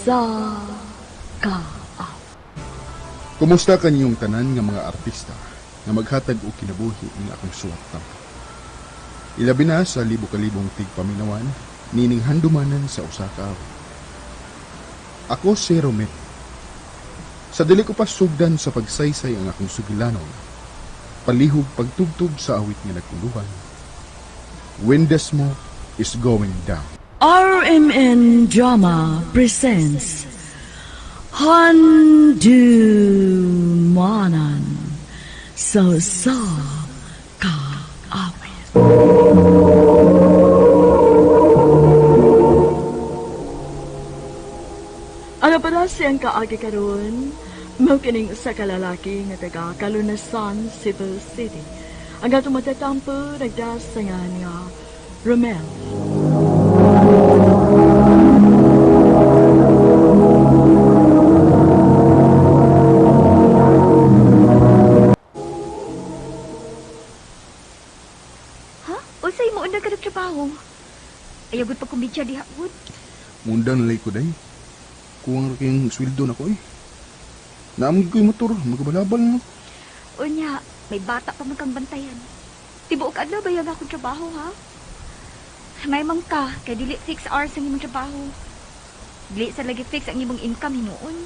sa Kaawit. Kumusta kanyong tanan nga mga artista nga maghatag og kinabuhi ning akong suwat tampo? Ilabi na sa libo-kalibong tigpaminawan nining handumanan sa usa ka awit. Ako si Romel. Sa dili ko pa sugdan sa pagsaysay ang akong sugilanon, palihog pagtugtog sa awit nga nagkuluhan. When the Smoke is Going Down. RMN Drama presents Handumanan sa sa Kaawit. Ano pala siyang kaagi karon? Mao kining usa ka lalaki nga taga Kalunasan, Cebu City. Ang atong matatampo nagdasangan nga Romel. Ha? Unsay mo undang ka nagtrabaho? Ayaw gud pagkumbidya diha gud. Mundang nalay ko day. Kuwang ra kayong sweldo na ko eh. Naamig ko yung motor, magabalabal na ako. Unya, may bata pa man kang bantayan. Tibuok adlaw ba yung akong trabaho ha? May mang ka, kay dili 6 hours ang imong trabaho. Dili sa lagi fix ang imong income hinuon.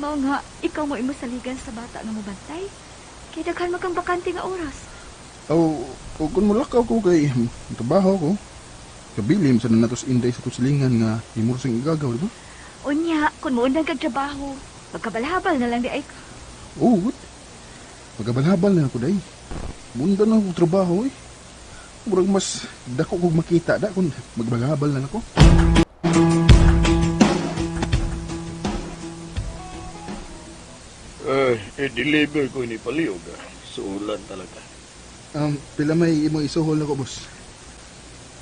Mao nga, ikaw mo imo saligan sa bata nga mobantay. Kay daghan man kang bakante nga oras. Aw, o kung mulakaw ko kay trabaho ko. Kabilim sa natos inday sa tusilingan nga imursang igagaw, di ba? Unya, kung moundang kag trabaho, magkabalhabal na lang di ay ka. Oo, good. Magabalhabal na ako day. Munda na akong trabaho eh. Murag mas dako kog makita da kung magbalhabal na ako. Eh, i-deliver ko ni Paliog. Ah. Suulan talaga. Pila may imo isuhol na ko, boss.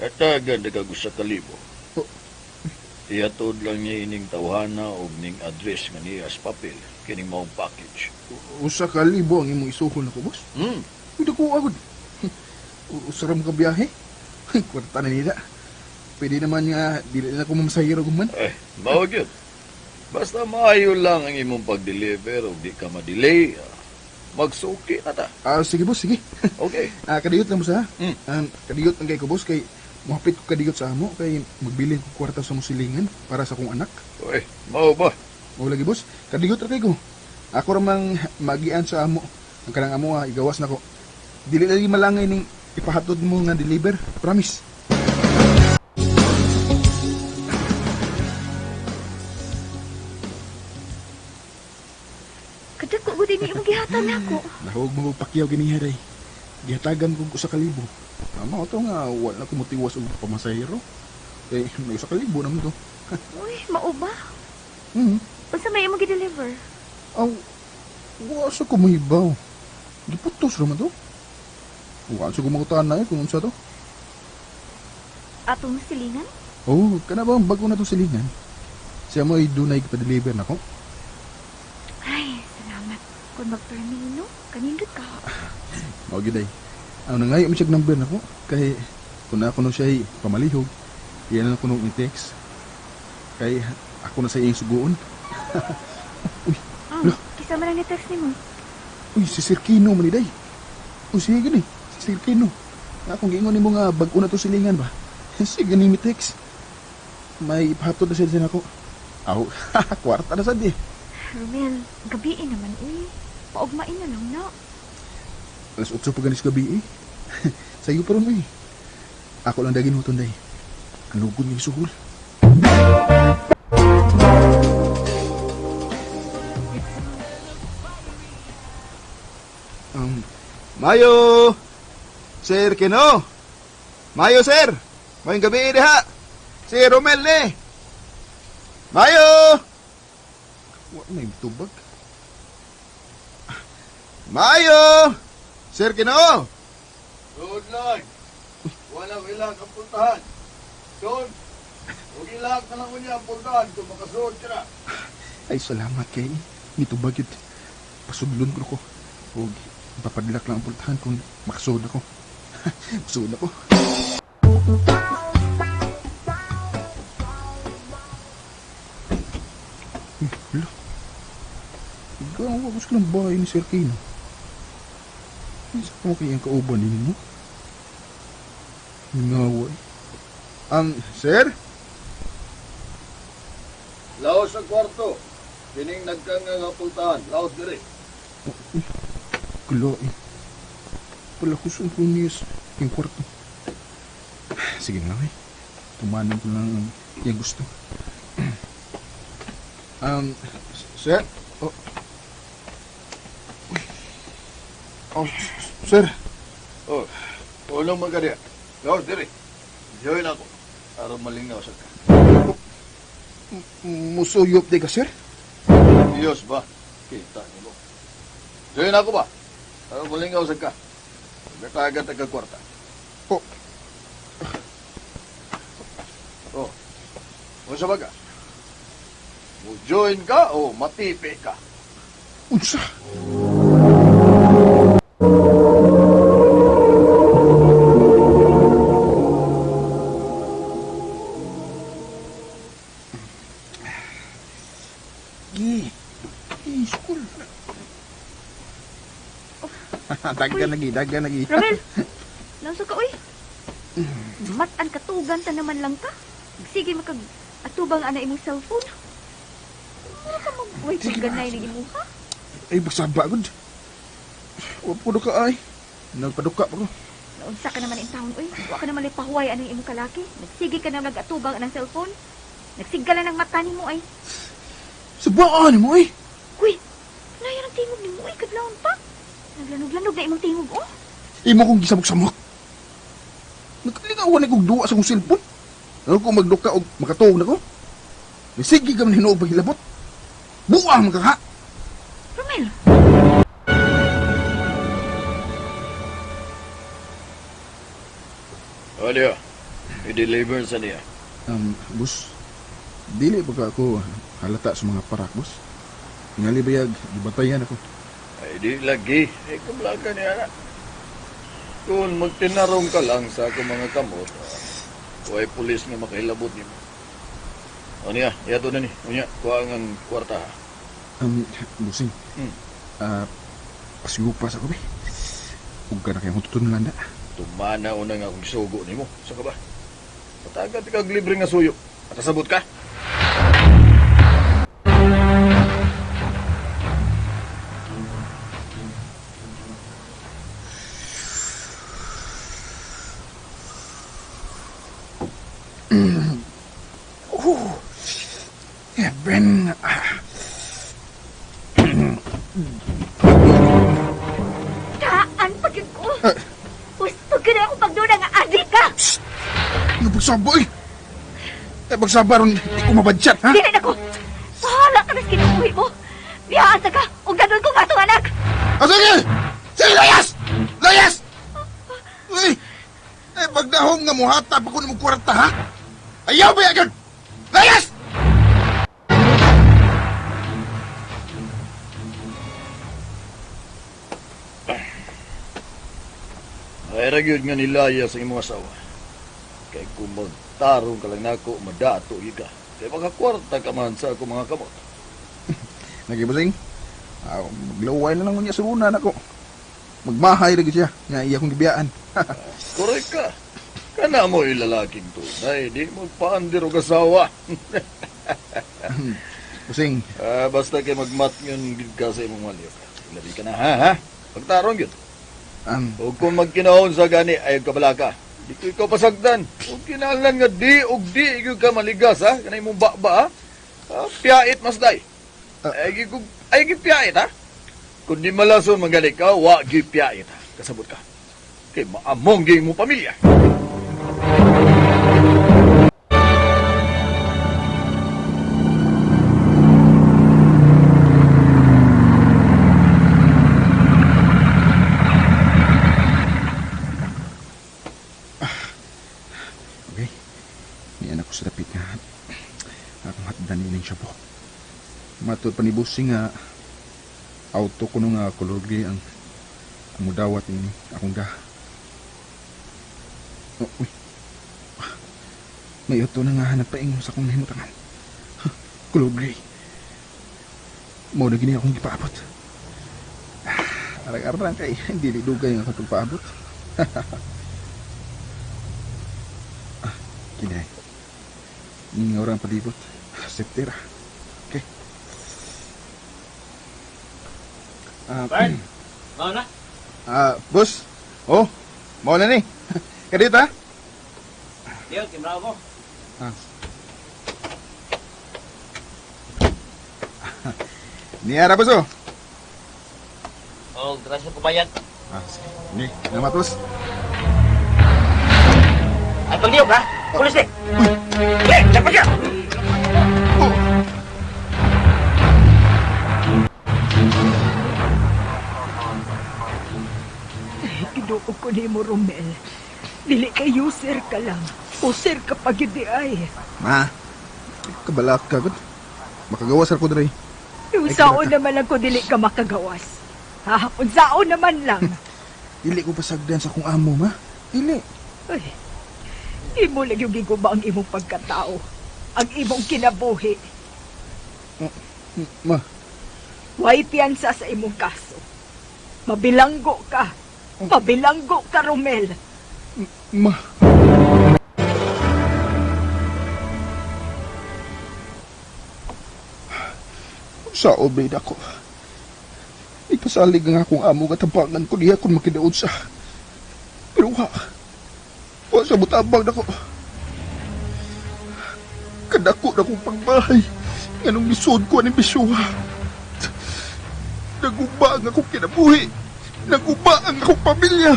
Hatagan na kag 1,000. Oh. Ihatod lang niya ining tawhana og ning address nga niya sa papel kining maong package. 1,000 ang imong isuhol na ko, boss. Uy, dako agad. Usa ra mo ka biyahe. Kwarta na nila. Pwede naman nga, dili na ko mamasahiro man. Eh, mao gyud. Basta maayo lang ang imong pag-deliver og di ka ma-delay. Ah, magsuki na ta. Ah, sige boss, sige. Okay. Ah, kadiyot lang boss ha. Mm. Kadiyot lang kay ko boss kay muhapit ko kadiyot sa amo kay magbilin ko kwarta sa musilingan para sa akong anak. Uy, mao ba? O lagi boss, kadiyot ra kay ko. Ako ra mang magian sa amo. Ang kanang amo ah, igawas nako. Dili lagi malangay ning ipahatod mo nga deliver, promise. Kadako gud ini imong gihatag nako. Nahog mo og pakyaw gini haray. Gihatagan ko 1,000. Amo to nga wala ko motiwas og pamasahero. Eh, may 1,000 naman to. Uy, mao ba? Hmm. Unsa may imong gi-deliver? Aw, wa sa ko mahibaw. Giputos ra man to. Wa sa ko mangutan na eh kung unsa to. Atong silingan? Oh, kana ba ang bago na to silingan? Siya mo ay dunay gipa-deliver nako. Ay, salamat. Kung magpermino, kanindot ka. Mao gyud ay. Ang nangayo mi siyag number nako kay kun ako no siya ay pamalihog, iyan na ko nung i-text. Kay ako na sa iyang suguon. Uy, Mm, kisa man lang ni text nimo. Uy, si Sir Kino man ni day. Uy, sige gani, si Sir Kino. Nga akong giingon nimo nga bag-o na to silingan ba? Sige ni mi text. May ipahatod na siya din ako. Aw, kwarta na sad eh. Romel, gabi naman uy. Paugmain na lang na. Alas 8 pa ganis gabi eh. Sayo pa ron eh. Ako lang dagin huton day. Ang lugod ng suhol. Mayo! Sir Kino! Mayo, sir! Mayong gabi eh, diha! Si Romel ni! Mayo! Wa may tubag. Mayo! Sir Kino! Good luck. Wala ilang kapuntahan. Son, ug ilang ka lang unya ang puntahan kung makasuod ka na. Ay, salamat kay nitubag yun. Pasudlon ko ko. O, ipapadlak lang ang pultahan kung makasuod ako. Masuod ako. Hala. Igaw ako sa ng bahay ni Sir Kino. Sa ko kaya ang kauban ninyo? Ngaway. Sir? Laos ang kwarto. Kining nagkanga nga pultahan. Laos diri. Kala eh. Palakuson ko niya sa yung kwarto. Sige nga eh. Tumanan ko lang ang iyang gusto. Sir? Oh. Uy. Oh, sir. Oh, ulong man ka diya. Laos diri. Join ako. Aron malingaw sa ka. Musuyop di ka, sir? Diyos ba? Kita nimo. Join ako ba? Aron malingaw sa ka. Gatagat ang kwarta. Oh. Oh. Unsa ba ka? Mo join ka o matipi ka? Unsa? Gi. Gi, school. Daghan lagi, daghan lagi. Romel, nasa ka, uy. Matan katugan ta naman lang ka. Sige, makag atubang ana imong cellphone. Mura ka mag uy, Sige ba, pagganay sige. ni imo ha. Ay, magsaba gud. Wa po ka ay. Nagpaduka pa ko. Naunsa ka naman in town, uy. Wa ka naman pahuway anang imong kalaki. Nagsige ka na nag-atubang anang cellphone. Nagsigala ng mata nimo ay. Sabaan mo ay. Uy, layo ang tingog nimo uy, kadlawon pa. Naglanog-lanog na imong tingog, oh. Imo kong gisamok-samok. Nagkalingawan na kong duwa sa kong cellphone. Ano ko magduka og makatuog na ko? Sige ka man hinuog paghilabot. Buang man ka ha. Romel, O diya. I-deliver sa niya. Boss, dili ba ka ako halata sa mga parak, boss? Ngali bayag, gibatayan ako. Ay di lagi. Ay kablaga niya na. Kung magtinarong ka lang sa akong mga kamot, way pulis nga makahilabot nimo. O niya, yato na ni. O niya, kuha ang kwarta. Ha. Bossing, Hmm. pasigupas ako, be. Huwag ka na kayong tutunan na. Tumana una nga akong gisugo nimo. Sa ka ba? Patagat kag libre nga suyo. Atasabot ka? Oh, Heaven. taan pagid ko. Gusto ka na ako pagduna nga adik ka. Yung pagsaba, eh. Eh, pagsaba ron, di ko mabadyat, ha? Dili na ko. Bahala ka na sa kinabuhi mo. Biyaasa ka. Ug dadon ko nga itong anak. Ah, sige! Sige, layas! Layas! Uy! Eh, pagdahom nga muhata pa ko ng kwarta, ha? Ayaw ba yan? Layas! Ay ra gyud nga nilaya sa imong asawa. Kay kung magtarong ka lang nako, madato gyud ka. Kay makakwarta ka man sa akong mga kamot. Nagibasing? Ah, maglaway na lang niya sa una nako. Magmahay ra gyud siya nga iya kong gibiyaan. Correct ka. Kana mo ilalaking tunay, di magpaandir og asawa. Busing, Ah, basta kay magmatngon gid ka sa imong walyo. Labi ka na ha, ha? Pagtarong gyud. Ug kung magkinahon sa gani ay kabalaka. Di ko ikaw pasagdan. Ug kinahanglan nga di og di gyud ka maligas ha. Kanay imong baba ha. Ah, piyait mas day. Ay gyud ay gyud piyait ha. Kung di malason manggali ka, wa gyud piyait ha. Kasabot ka. Kay maamong gyud mo pamilya. Okay. Niyan ako sa dapit nga. Akong hatdan ni siya po. Matod pa ni Busing nga auto ko nga color gray ang mudawat ini akong ga. Oh, uy. May auto na nga nagpaingon sa akong nahimutangan. Huh, color gray. Mao na gini akong gipaabot. Arang-arang kay dili dugay nga akong pagpaabot. Ah, kini. Ningaw ra ang palibot. Safety ra. Okay. Ah, Bern, mao na. ah, boss. Oh, mao na ni. Kadito ha? Diyo, kimraw ko. Ah. Niara boss oh. Oh, grasya ko bayad. Ah, sige. Ni, salamat boss. Ay, pagdiyo ka. Pulis eh. Eh, dapat ka! Oh. Giduog ko nimo, Romel. Dili kay user ka lang. User ka pa gid di ay. Ma, kabalak ka gud. Makagawas ra ko diri. Unsaon naman lang ko dili ka makagawas. Ha? Unsaon naman lang. Dili ko pasagdan sa akong amo, ma. Dili. Ay, imo lang yung giguba ang imong pagkatao. Ang imong kinabuhi. Ma, Way piyansa sa imong kaso. Mabilanggo ka. Mabilanggo ka, Romel. ma. Sa obed ako. Ipasalig ang akong amo katabangan ko niya kung makidaod sa. Pero wa. Wa sa butabang nako. Kadako na kong pagbahay. Nganong lisod ko aning bisyuha. Naguba ang akong kinabuhi. Naguba ang akong pamilya.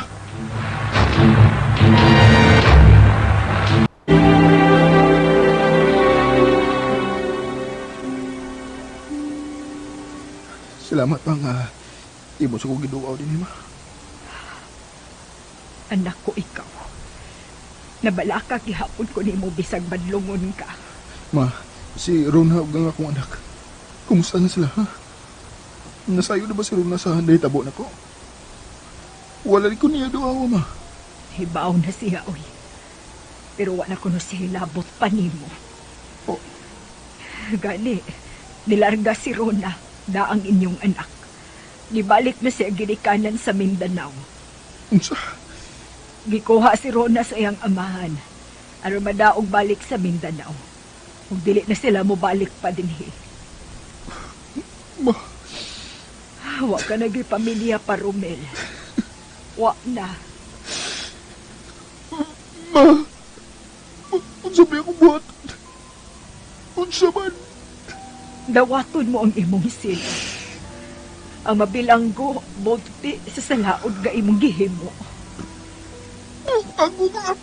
Salamat pa nga imo sa kong giduaw din ma. Anak ko, ikaw. Nabalaka gihapon ko nimo bisag badlungon ka. Ma, si Rona ug ang akong anak. Kumusta na sila, ha? Nasayo na ba si Rona sa nahitabo na ko? Wala rin ko niya duaw, ma. Hibaw na siya, oy. Pero wala ko no siya labot pa nimo. Oh. Gani, nilarga si Rona na ang inyong anak. Gibalik na siya ginikanan sa Mindanao. Unsa? Gikuha si Rona sa iyang amahan. Aron madaog balik sa Mindanao. Ug dili na sila mobalik pa dinhi. Ma, Wa ka nagipamilya pa, Romel. Wa na. ma. Unsa ba akong buhat? Unsa man? Dawaton mo ang imong sila. Ang mabilanggo, bulti sa salaod nga imong gihimo. Ako ma.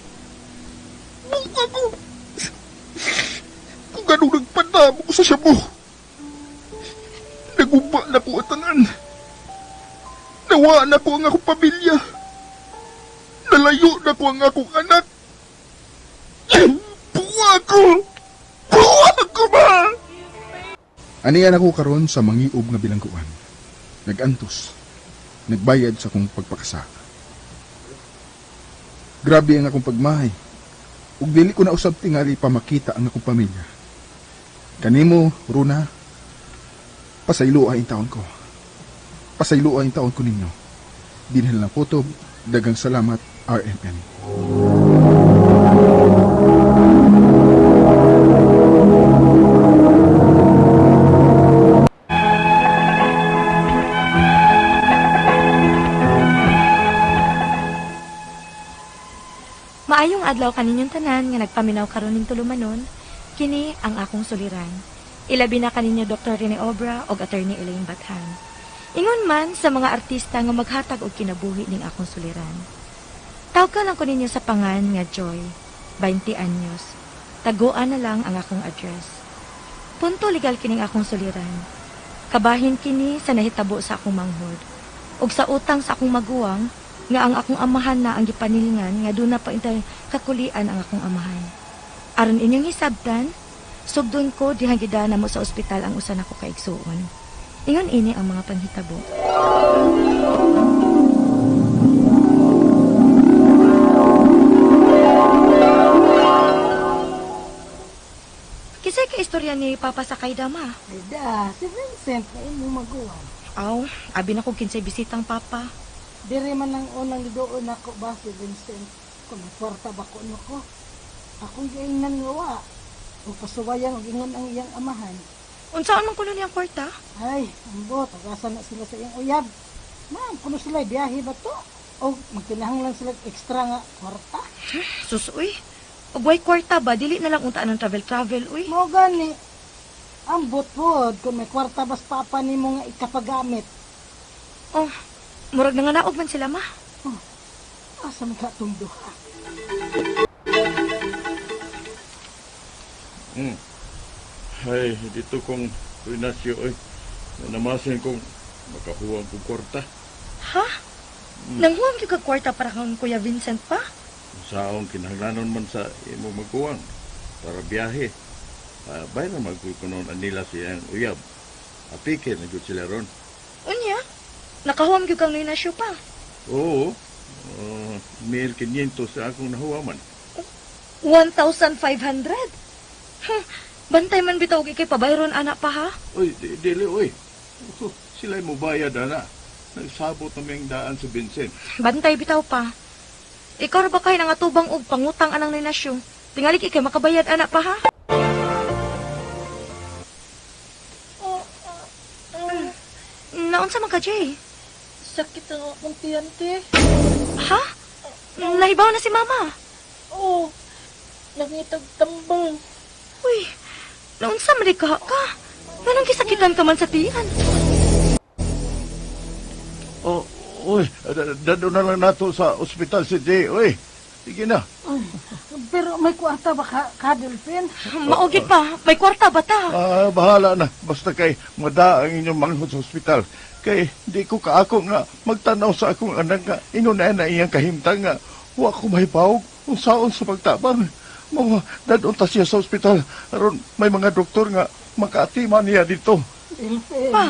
Ako. Kung ganong nagpadamo ko sa shabu. Naguba na ko ang tanan. Nawa na ko ang akong pamilya. Nalayo na ko ang akong anak. Buwa ko! Buwa ko ba? Aniyan ako karon sa mangiob nga bilangguan. Nagantos. Nagbayad sa akong pagpakasa. Grabe ang akong pagmahay. Ug dili ko na usab tingali pa makita ang akong pamilya. Kanimo, Runa, pasayloa ang taon ko. Pasayloa ang taon ko ninyo. Dinhan lang kutob, dagang salamat, RMN. Maayong adlaw kaninyong tanan nga nagpaminaw karon ning tulumanon, kini ang akong suliran. Ilabi na kaninyo Dr. Rene Obra og Attorney Elaine Bathan. Ingon man sa mga artista nga maghatag og kinabuhi ning akong suliran. Tawga lang ko ninyo sa pangan nga Joy, 20 anyos. Taguan na lang ang akong address. Punto legal kining akong suliran. Kabahin kini sa nahitabo sa akong manghod. Ug sa utang sa akong maguwang nga ang akong amahan na ang gipanilngan nga duna pa intay kakulian ang akong amahan. Aron inyong hisabtan, sugdon ko dihang gidana mo sa ospital ang usa nako ka igsuon. Ingon ini ang mga panghitabo. Kisay ka istorya istorya ni Papa sa kay Dama? Ay da, si Vincent na imong maguwang. Aw, abi na kog kinsay bisitang Papa. Diri man ang unang doon ako ba si Vincent. Kung may kwarta ba ko no ko. Akong giingnan nga wa. Ug pasuwayan og ingon ang iyang amahan. Unsaon man kuno niyang kwarta? Ay, ambot, tagasa na sila sa iyang uyab. Ma'am, kuno sila biyahe ba to? O magkinahanglan sila og extra nga kwarta. Sus, uy. Og way kwarta ba dili na lang unta ng travel-travel, uy. Mao gani. Ambot pod kung may kwarta bas papa nimo nga ikapagamit. Oh, murag nanganaog man sila, ma. Asa man ka tong duha? Ay, dito kong Ignacio, oy. Namasin kong makahuwang kong kwarta. Ha? Nanghuwam gyud kag kwarta para kang Kuya Vincent pa? Saong kinahanglanon man sa imong maguwang para biyahe. Bayra magkukunon nila siyang uyab. Apike na gyud sila ron. Unya? Nakahuwam gyud kang Ignacio pa. Oo, 1,500 sa akong nahuwaman. 1,500. Huh, bantay man bitaw og ikay pabayron ana pa ha. Uy, dili, uy. Sila'y mubayad, ana. Nagsabot na miyang daan sa Vincent. Bantay bitaw pa. Ikaw ra ba kay nangatubang og pangutang anang ninasyo? Tingali ikay makabayad ana pa ha. Naunsa man ka, Jay? Sakit ang akong tiyan, te. Ha? Nahibaw na si Mama. Oo, nangitag tambal. Uy, naunsa man di ka ka? Nganong gisakitan ka man sa tiyan? Oh, uy, dado na lang nato sa ospital si Jay, uy. Sige na. Pero may kwarta ba ka, ka Delphine? Maugid pa, may kwarta ba ta? Ah, bahala na. Basta kay mada ang inyong manghod sa ospital. Kay di ko kaako nga magtanaw sa akong anak nga ingon na na iyang kahimtang nga wa ko mahibawog unsaon sa pagtabang. Mga dadon ta siya sa ospital aron may mga doktor nga makaatiman niya dito. Delphine. Pa,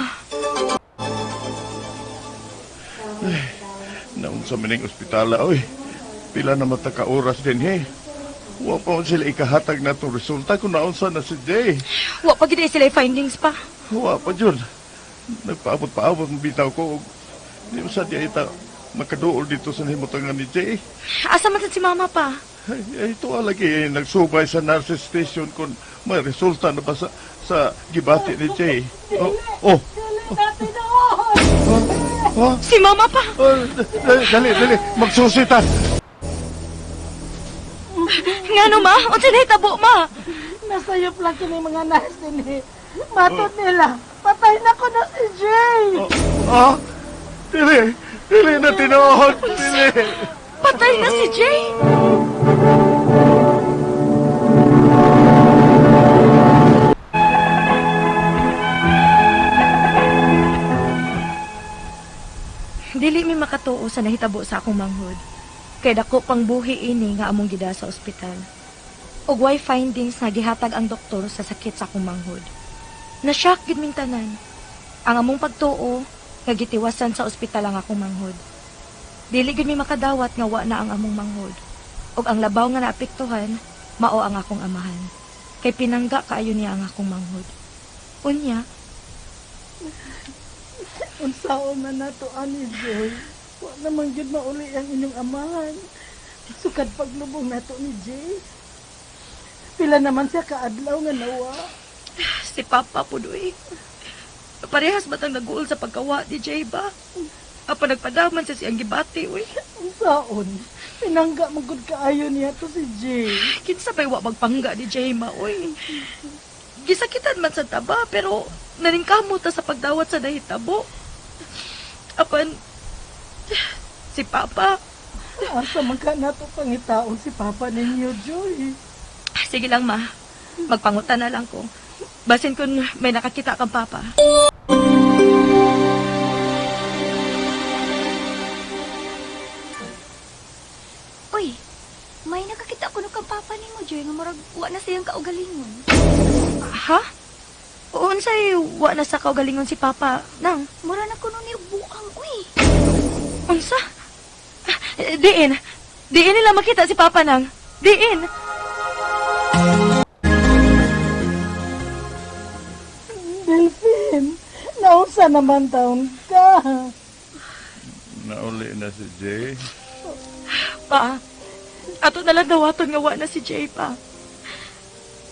Naon sa mining ospitala, oy. Pila na mata ka oras din, he. Wa pa man sila ikahatag na itong resulta kung naunsa na si Jay. wa pa gid ay sila findings pa. Wa pa dyan. Nagpaabot-paabot ang bitaw ko. Di mo sa di ita makaduol dito sa nahimutangan ni Jay. Asa man sad si Mama pa? Ay, ay, ito lagi eh, nagsubay sa nurses station kung may resulta na ba sa gibati ni Jay. Oh, oh, Dili natin noon! oh, Si Mama pa! oh, dali, dali, dali, magsusi ta. Ngano ma? Unsa nahitabo ma? Nasayop lang kini mga nurse din eh. Matod nila, patay na ko na si Jay! Oh, ah, dili, dili na tinuod, dili. Patay na si Jay! Dili mi makatuo sa nahitabo sa akong manghod. Kay dako pang buhi ini nga among gida sa ospital. Ug way findings nga gihatag ang doktor sa sakit sa akong manghod. Na-shock gid ming tanan. Ang among pagtuo nga gitiwasan sa ospital ang akong manghod. Dili gid mi makadawat nga wa na ang among manghod. Ug ang labaw nga naapektuhan mao ang akong amahan. Kay pinangga kaayo niya ang akong manghod. Unya, Unsaon man nato ani Joy. Wa naman gyud mauli ang inyong amahan. Sukad paglubong nato ni Jay. Pila naman siya kaadlaw nga nawa. Si Papa po doy. Parehas ba tang naguol sa pagkawa ni Jay ba? Apa nagpadaman sa siyang gibati, uy. Unsaon? Pinangga man gud kaayo niya to si Jay. Kinsa pa'y wa magpangga ni Jay ma, uy. Gisakitan man sa taba, pero naningkamot ta sa pagdawat sa nahitabo. Apan, si Papa, Asa man ka nato pangitaon si Papa ninyo, Joy. sige lang ma, magpangutan na lang ko. Basin kung may nakakita kang Papa. Uy, may nakakita ko nung kang papa nimo, Joy, nga murag wa na siyang kaugalingon. Ha? Unsay wa na sa kaugalingon si Papa nang? Mura na kuno ni buang, uy. Unsa? Ah, Diin. Diin nila makita si Papa nang. Diin. Marvin, nausa naman taon ka. Nauli na si Jay. Pa, ato na lang dawaton nga wa na si Jay pa.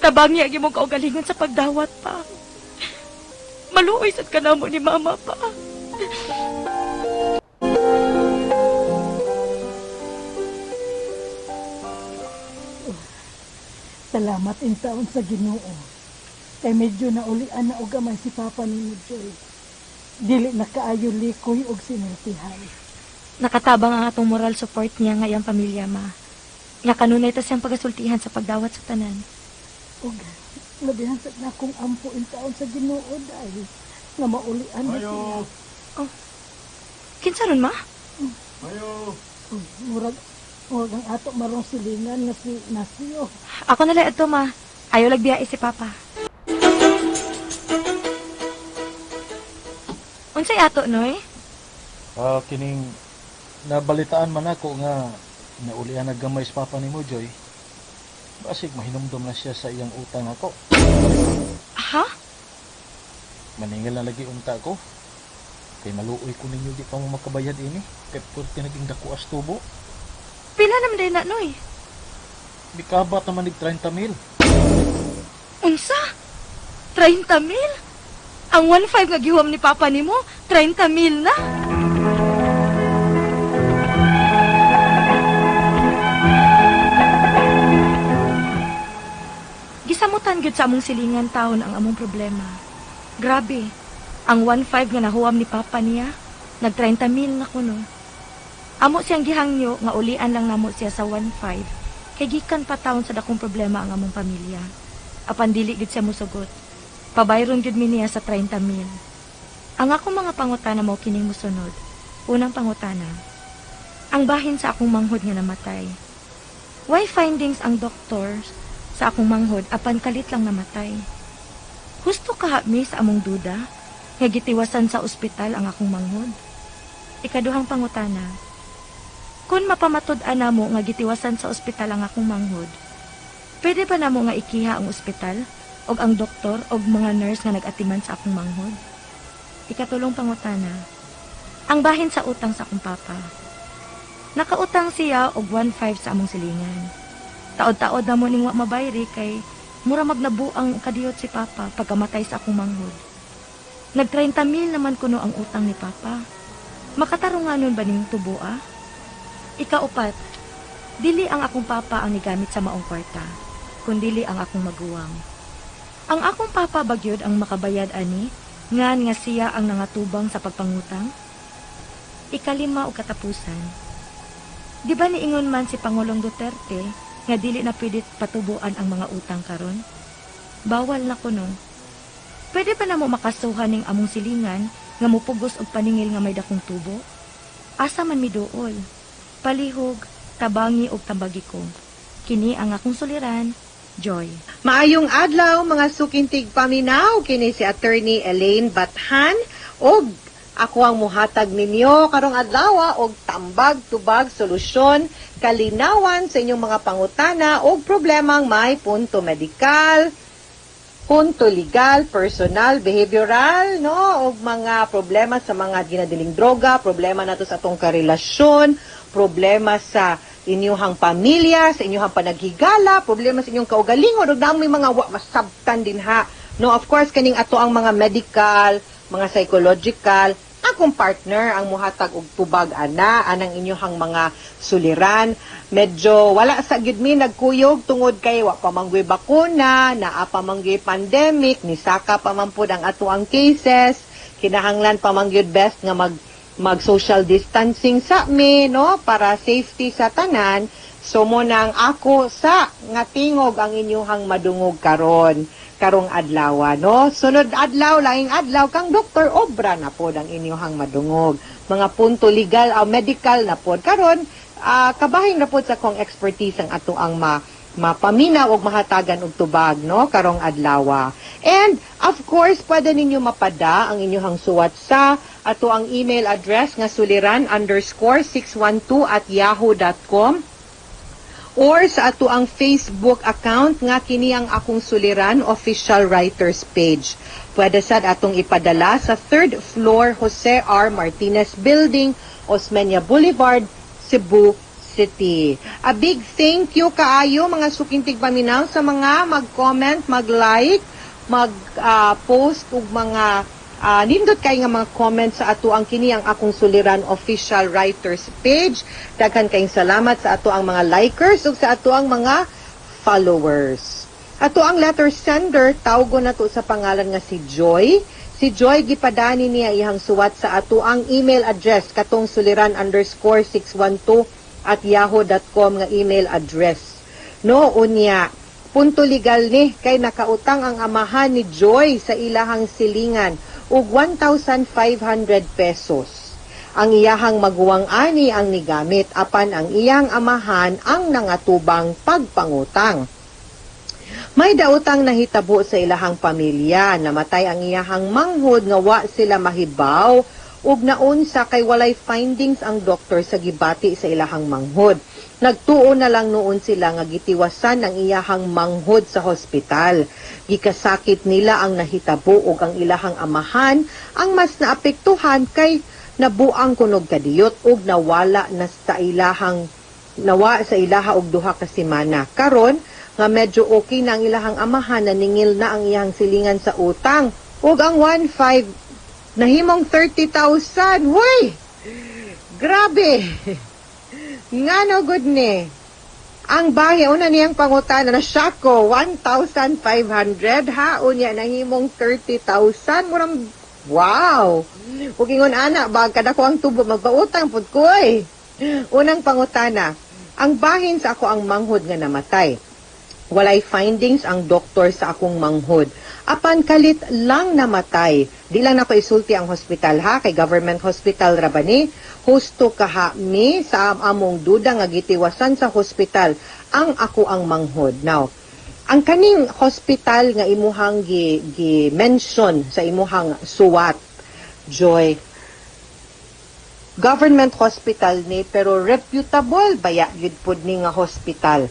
Tabangi ang imong kaugalingon sa pagdawat pa. Maluoy sad ka namo ni mama pa. Salamat in taon sa Ginoo. Kay medyo naulian na og gamay si Papa nimo, Joy. Dili na kaayo likoy og sinultihan. Nakatabang ang atong moral support niya nga iyang pamilya, ma. Nga kanunay ta siyang pagasultihan sa pagdawat sa tanan. Og labihan sa na akong ampo in taon sa Ginoo dahil nga maulian na siya. Kinsa ron, ma? Mayo! Uy, murag murag ang ato marong silingan nga si Nasio. Ako na lang adto, ma. Ayaw lagbiyae si Papa. Unsay ato, Noy? Ah, kining nabalitaan man ako nga naulian na gamay sa papa nimo, Joy. Basig mahinumdom na siya sa iyang utang ako. Ha? Maningil na lagi unta ko. Kay maluoy ko ninyo di pa mo makabayad ini. Kay purti naging dako as tubo. Pila naman din na, Noy? Mikabat naman nig 30 mil. Unsa? 30 mil? Ang 1.5 nga gihuam ni Papa nimo, 30 mil na? Gisamutan gyud sa among silingan taon ang among problema. Grabe, ang 1.5 nga nahuam ni Papa niya, nag 30 mil na kuno. Amo siyang gihangyo nga ulian lang namo siya sa 1.5 kay gikan pa taon sa dakong problema ang among pamilya. Apan dili gid siya mosugot. Pabayron gid mi niya sa 30 mil. Ang akong mga pangutana mao kining mosunod. Unang pangutana. Ang bahin sa akong manghod nga namatay. Why findings ang doktor sa akong manghod apan kalit lang namatay? Husto kaha mi sa among duda nga gitiwasan sa ospital ang akong manghod. Ikaduhang pangutana. Kung mapamatud-an namo nga gitiwasan sa ospital ang akong manghod, pwede ba namo nga ikiha ang ospital og ang doktor og mga nurse nga nag-atiman sa akong manghod? Ikatulong pangutana. Ang bahin sa utang sa akong papa. Nakautang siya og 1.5 sa among silingan. Taod-taod na mo ning wa mabayri kay mura magnabuang kadiyot si papa pagkamatay sa akong manghod. Nag 30 mil naman kuno ang utang ni papa. Makatarunganon ba ning tuboa? Ikaupat, dili ang akong papa ang nigamit sa maong kwarta, kundili ang akong maguwang. Ang akong papa bagyod ang makabayad ani, ngan nga siya ang nangatubang sa pagpangutang. Ikalima o katapusan. Di ba niingon man si Pangulong Duterte nga dili na pwede patubuan ang mga utang karon? Bawal na kuno. Pwede ba namo makasuhan ning among silingan nga mupugos og paningil nga may dakong tubo? Asa man miduol? Palihog, tabangi og tambagi ko. Kini ang akong suliran, Joy. Maayong adlaw mga sukintig paminaw, kini si Attorney Elaine Bathan og ako ang muhatag ninyo karong adlaw og tambag tubag solusyon kalinawan sa inyong mga pangutana og problemang may punto medikal, punto legal, personal, behavioral, no, og mga problema sa mga ginadiling droga, problema nato sa atong karelasyon, problema sa inyuhang pamilya, sa inyuhang panaghigala, problema sa inyong kaugalingon, ug namoy mga wa masabtan din ha. No, of course kaning ato ang mga medical, mga psychological, akong partner ang muhatag og tubag ana anang inyuhang mga suliran. Medyo wala sa gyud mi nagkuyog tungod kay wa pa man gyud bakuna, naa pa man gyud pandemic, nisaka pa man pud ang ato ang cases, kinahanglan pa man gyud best nga mag mag social distancing sa mi, no, para safety sa tanan. So mo nang ako sa nga tingog ang inyuhang madungog karon karong adlaw, no? Sunod adlaw, laing adlaw kang Dr. Obra na pod ang inyuhang madungog. Mga punto legal o medical na pod karon, kabahin na pod sa kong expertise ang ato ang mapaminaw og mahatagan og tubag, no, karong adlaw. And of course, pwede ninyo mapada ang inyuhang suwat sa ato ang email address nga suliran_612@yahoo.com or sa ato ang Facebook account nga kini ang Akong Suliran official writers page. Pwede sad atong ipadala sa third floor, Jose R. Martinez Building, Osmeña Boulevard, Cebu City. A big thank you kaayo, mga suking tigpaminaw, sa mga mag-comment, mag-like, mag-post ug mga nindot kay nga mga comments sa ato ang Kini ang Akong Suliran official writers page. Daghan kayong salamat sa ato ang mga likers ug sa ato ang mga followers. Ato ang letter sender, tawgo na to sa pangalan nga si Joy. Si Joy, gipadani niya iyang suwat sa ato ang email address, katong suliran_612@yahoo.com nga email address. No, unya, punto legal ni kay nakautang ang amahan ni Joy sa ilahang silingan og 1,500 pesos. Ang iyahang maguwang ani ang nigamit, apan ang iyang amahan ang nangatubang pagpangutang. May daotang nahitabo sa ilahang pamilya. Namatay ang iyahang manghod nga wa sila mahibaw ug naunsa kay walay findings ang doktor sa gibati sa ilahang manghod. Nagtuo na lang noon sila nga gitiwasan ang iyahang manghod sa hospital. Gikasakit nila ang nahitabo ug ang ilahang amahan ang mas naapektuhan kay nabuang kunog kadiyot ug nawala na sa ilahang nawa sa ilaha og 2 ka semana. Karon nga medyo okay na ang ilahang amahan, naningil na ang iyang silingan sa utang. Ug ang 1.5 nahimong 30,000. Hoy! Grabe! Ngano gud ni? Ang bahay, una niyang pangutana, na shock ko, 1,500 ha, unya nahimong 30,000. Murang, wow! Ug ingon ana, bag kada ko ang tubo, magpautang pud ko eh. Unang pangutana, ang bahin sa ako ang manghod nga namatay. Walay findings ang doktor sa akong manghod. Apan kalit lang namatay. Di lang nako isulti ang hospital ha, kay government hospital ra ba ni? Husto kaha mi sa among duda nga gitiwasan sa hospital ang ako ang manghod. Now, ang kaning hospital nga imuhang gi mention sa imuhang suwat, Joy, government hospital ni, pero reputable baya gyud pud ni nga hospital.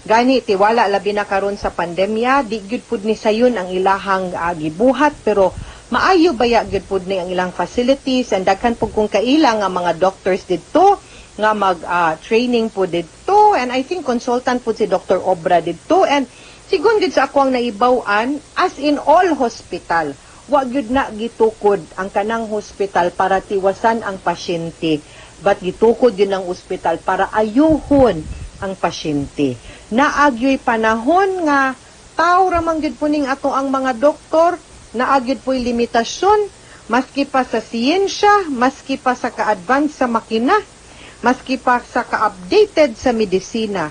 Gani tiwala, labi na karon sa pandemya, di gyud pud ni sayon ang ilahang gibuhat, pero maayo baya gyud pud ni ang ilang facilities and daghan pud kung kaila nga mga doctors didto nga mag training po didto, and I think consultant pud si Dr. Obra didto. And sigon gyud sa ako ang naibaw-an, as in all hospital, wa gyud na gitukod ang kanang hospital para tiwasan ang pasyente, but gitukod yun ang ospital para ayuhon ang pasyente. Naagyoy panahon nga tao ra man gyud puning ato ang mga doktor, naagyod po'y limitasyon maski pa sa siyensya, maski pa sa ka-advance sa makina, maski pa sa ka-updated sa medisina,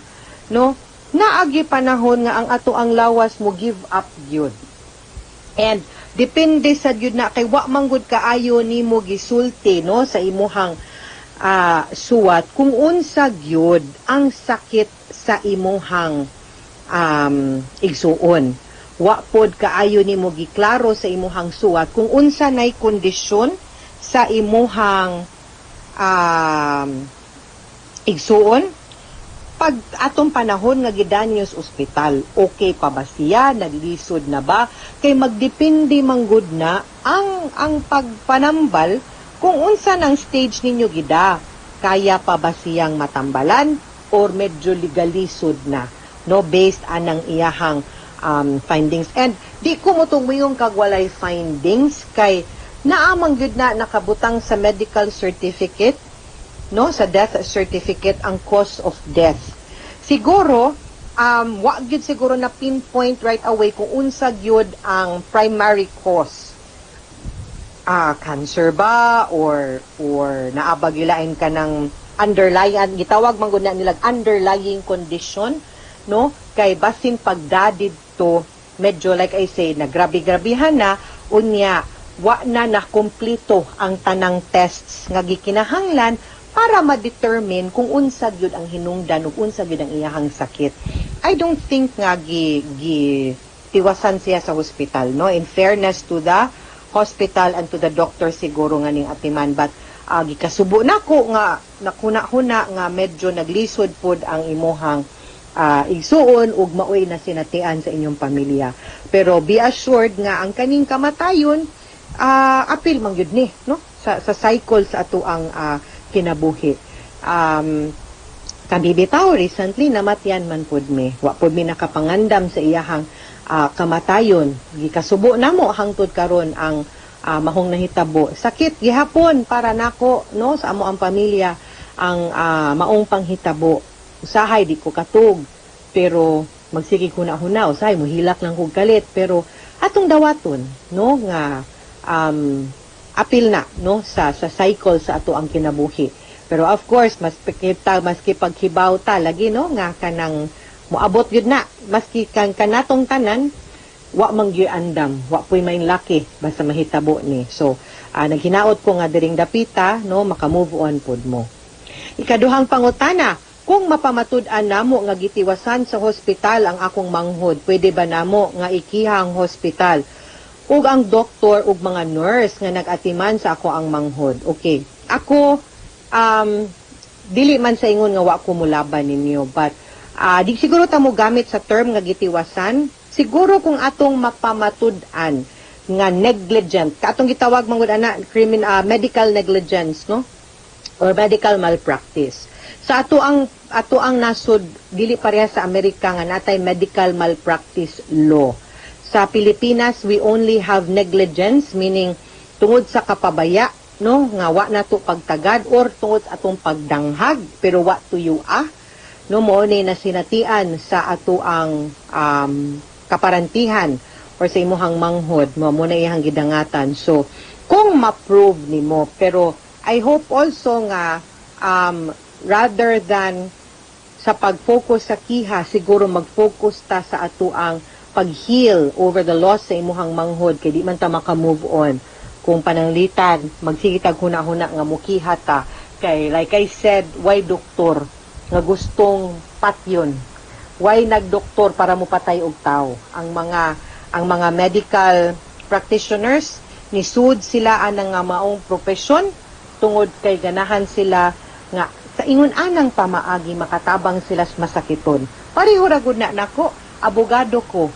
no? Naagyoy panahon nga ang ato ang lawas mo give up gyud. And depende sa gyud na kay wa man gud kaayo nimo gisulti, no, sa imuhang suwat kung unsa gyud ang sakit sa imuhang igsuon. Wa pod kaayo nimo giklaro sa imuhang suwat kung unsa nay kondisyon sa imuhang igsuon pag atong panahon nga gidanyos ospital. Okay pa ba siya? Naglisod na ba? Kay magdepende manggod na ang pagpanambal kung unsa nang stage ninyo gida. Kaya pa ba siyang matambalan or medyo ligalisod na, no, based anang iyahang findings? And di ko mo yung kag walay findings kay naamang gyud na nakabutang sa medical certificate, no, sa death certificate ang cause of death. Siguro wa gyud siguro na pinpoint right away kung unsa gyud ang primary cause, cancer ba or naabagilain ka ng underlying, gitawag man gud na nila underlying condition, no? Kay basin pagdadid to medyo, like I say, nagrabe-grabihan na, unya wa na nakumpleto ang tanang tests nga gikinahanglan para ma-determine kung unsa gyud ang hinungdan ug unsa gyud ang iyahang sakit. I don't think nga gi tiwasan siya sa hospital, no? In fairness to the hospital and to the doctor siguro nga ning atiman, but gikasubo nako nga nakuna-huna nga medyo naglisod pod ang imuhang igsuon ug maoy na sinatian sa inyong pamilya. Pero be assured nga ang kaning kamatayon apil man gyud ni, no, sa cycle sa atoang kinabuhi. Kami bitaw recently namatyan man pud mi. Wa pud mi nakapangandam sa iyahang kamatayon. Gikasubo namo hangtod karon ang mahong nahitabo. Sakit gihapon para nako, no, sa amo ang pamilya ang maong panghitabo. Usahay di ko katug, pero magsige huna-huna, usahay muhilak lang kog kalit, pero atong dawaton, no, nga apil na, no, sa cycle sa ato ang kinabuhi. Pero of course, mas kita maski paghibaw ta lagi, no, nga kanang moabot gyud na maski kan kanatong tanan wa man gyud andam, wa puy main laki basta mahitabo ni. So, naghinaot ko nga diring dapita, no, maka-move on pud mo. Ikaduhang pangutana, kung mapamatud-an namo nga gitiwasan sa hospital ang akong manghod, pwede ba namo nga ikiha ang hospital ug ang doktor ug mga nurse nga nag-atiman sa ako ang manghod? Okay. Ako dili man sa ingon nga wa ko mulaban ninyo, but di siguro ta mo gamit sa term nga gitiwasan. Siguro kung atong mapamatud-an nga negligent, katong gitawag man gud ana medical negligence, no, or medical malpractice. Sa ato ang nasod, dili pareha sa Amerika nga natay medical malpractice law. Sa Pilipinas, we only have negligence, meaning tungod sa kapabaya, no, nga wa nato pagtagad or tungod sa atong pagdanghag pero wa tuyo no, mo ni nasinatian sa ato ang kaparantihan or sa imuhang manghod mo mo na iyang gidangatan. So kung ma-prove nimo, pero I hope also nga rather than sa pag-focus sa kiha, siguro mag-focus ta sa ato ang pag-heal over the loss sa imuhang manghod kay di man ta maka-move on kung pananglitan magsige tag huna-huna nga mukiha ta. Kay like I said, why doktor nga gustong patyon? Why nagdoktor para mopatay og tao? Ang mga medical practitioners, nisud sila anang nga maong propesyon tungod kay ganahan sila nga sa ingon anang pamaagi makatabang sila sa masakiton. Pareho ra gud na nako, abogado ko.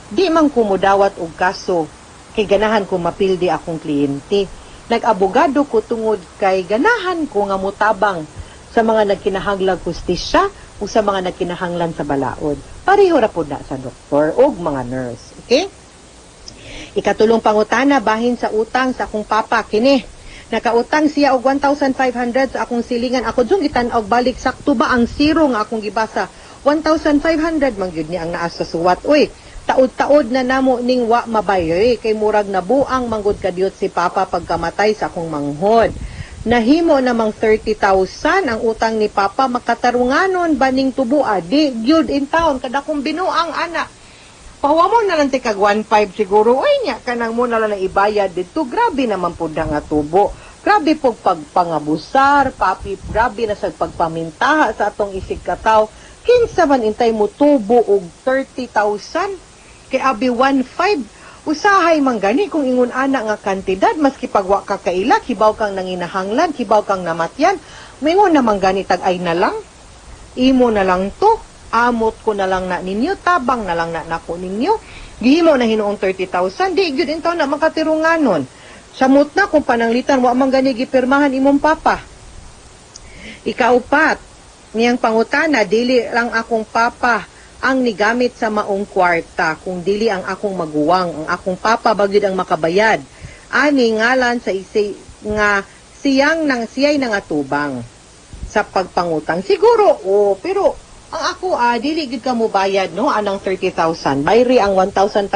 Di man ko mudawat og kaso kay ganahan ko mapildi akong kliyente. Nag-abogado ko tungod kay ganahan ko nga mutabang sa mga nagkinahanglang hustisya o sa mga nagkinahanglan sa balaod. Pareho ra pud na sa doktor og mga nurse. Okay? Ikatulong pangutana, bahin sa utang sa akong papa kini. Nakautang siya og 1,500 sa akong silingan. Ako jung gitan-aw balik, sakto ba ang zero nga akong gibasa? 1,500 man gyud ni ang naa sa suwat. Uy, taod-taod na namo ning wa mabayoy kay murag nabuang manggod kadiyot si papa pagkamatay sa akong manghod. Nahimo namang 30,000 ang utang ni papa, makatarunganon ba ning tubua? Di gyud in town kada kong binuang ana. Pahuwa mo na lang tikag 1.5 siguro. Uy nya, kanang mo na lang na ibayad dito. Grabe naman po na nga tubo. Grabe po pagpangabusar, papi, grabe na sa pagpamintaha sa atong isig kataw. Kinsa man intay mo tubo og 30,000? Kay abi 1.5. Usahay man gani kung ingon ana nga kantidad, maski pagwa ka kaila, kibaw kang nanginahanglan, kibaw kang namatyan, mingon naman gani tag-ay na lang. Imo na lang to, amot ko na lang na ninyo, tabang na lang na nako ninyo. Gihimo na hinuong 30,000, di gyud intaw na makatirunganon. Samot na kung pananglitan wa man gani gipirmahan imong papa. Ikaupat, niyang pangutana, dili lang akong papa ang nigamit sa maong kwarta, kung dili ang akong maguwang, ang akong papa ba gyud ang makabayad. Ani ngalan sa isi nga siyang nang siya'y nangatubang sa pagpangutang. Siguro, oh, pero ang ako dili gyud ka mo bayad, no, anang 30,000. Bayri ang 1,500,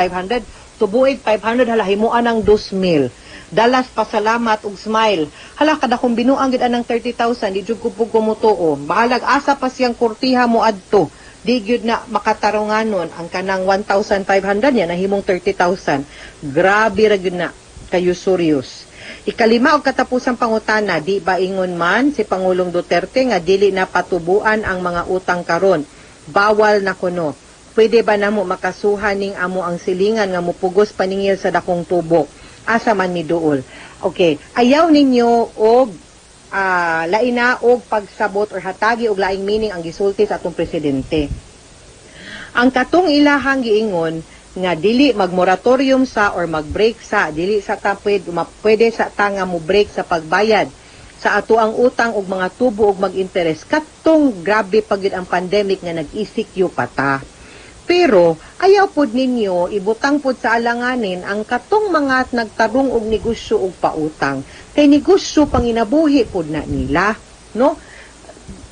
tubuig 500, hala himuan ang 2,000. Dalas pasalamat ug smile. Hala kada kung binuang gid anang 30,000, di jud ko pug kumutuo. Bahalag asa pa siyang kurtiha mo adto. Di gyud na makatarunganon ang kanang 1,500 niya nahimong 30,000. Grabe ra gyud na kayo serious. Ikalima og katapusang pangutana, di ba ingon man si Pangulong Duterte nga dili na patubuan ang mga utang karon? Bawal na kuno. Pwede ba namo makasuhan ning amo ang silingan nga mupugos paningil sa dakong tubo? Asa man mi duol? Okay, ayaw ninyo og lain na og pagsabot or hatagi og laing meaning ang gisulti sa atong presidente. Ang katong ilahang giingon nga dili magmoratorium sa or mag-break sa dili sa ta pwede, pwede sa ta nga mo break sa pagbayad sa ato ang utang og mga tubo og mag-interes katong grabe pa gyud ang pandemic nga nag-ECQ pa ta. Pero ayaw pod ninyo ibutang pod sa alanganin ang katong mga nagtarong og negosyo og pautang kay negosyo panginabuhi pod na nila, no?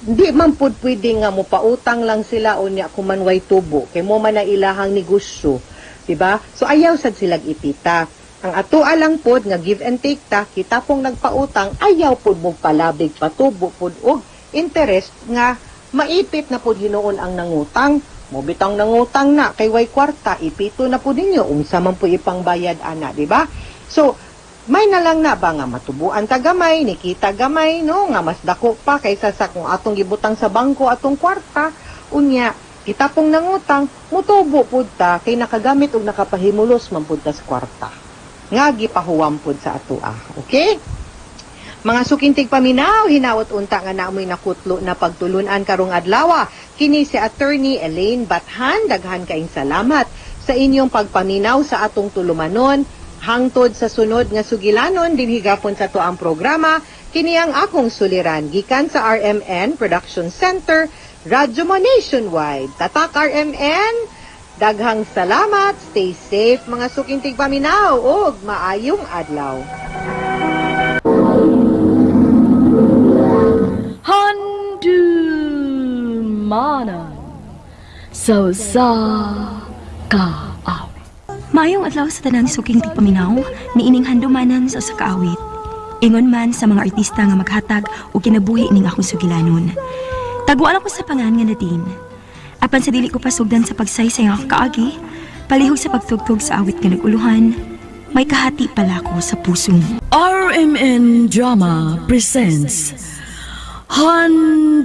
Di man pod pwede nga mo pautang lang sila unya kung man way tubo kay mo man na ilahang negosyo, di ba? So ayaw sad silag ipita. Ang ato lang pod nga give and take ta, kita pong nagpautang ayaw pod mo palabig patubo pod og interest nga maipit na pod hinuon ang nangutang. Mo bitang nangutang na kay way kwarta, ipito na pod ninyo unsa man po ipangbayad ana, di ba? So may na lang na ba nga matubuan ta gamay, nikita gamay, no, nga mas dako pa kaysa sa kung atong gibutang sa bangko atong kwarta, unya kita pong nangutang, mutubo pud ta kay nakagamit og nakapahimulos man pud ta sa kwarta. Nga gipahuwam pud sa atoa. Okay? Mga sukintig paminaw, hinawot unta nga naamoy nakutlo na pagtulunan karong adlaw. Kini si Attorney Elaine Bathan, daghan kaing salamat sa inyong pagpaminaw sa atong tulumanon. Hangtod sa sunod nga sugilanon dinhi gapon sa tuang programa, kini ang akong suliran gikan sa RMN Production Center, Radyo Mo Nationwide. Tatak RMN, daghang salamat, stay safe mga sukintig paminaw ug maayong adlaw. Handumanan sa usa ka awit. Maayong adlaw sa tanang suking tigpaminaw, niining handumanan sa usa ka awit. Ingon man sa mga artista nga maghatag og kinabuhi ning akong sugilanon. Taguan ako sa pangan nga Nadine. Apan sa dili ko pasugdan sa pagsaysay ang akong kaagi, palihog sa pagtugtog sa awit nga naguluhan, may kahati pala ko sa puso mo. RMN Drama presents Handumanan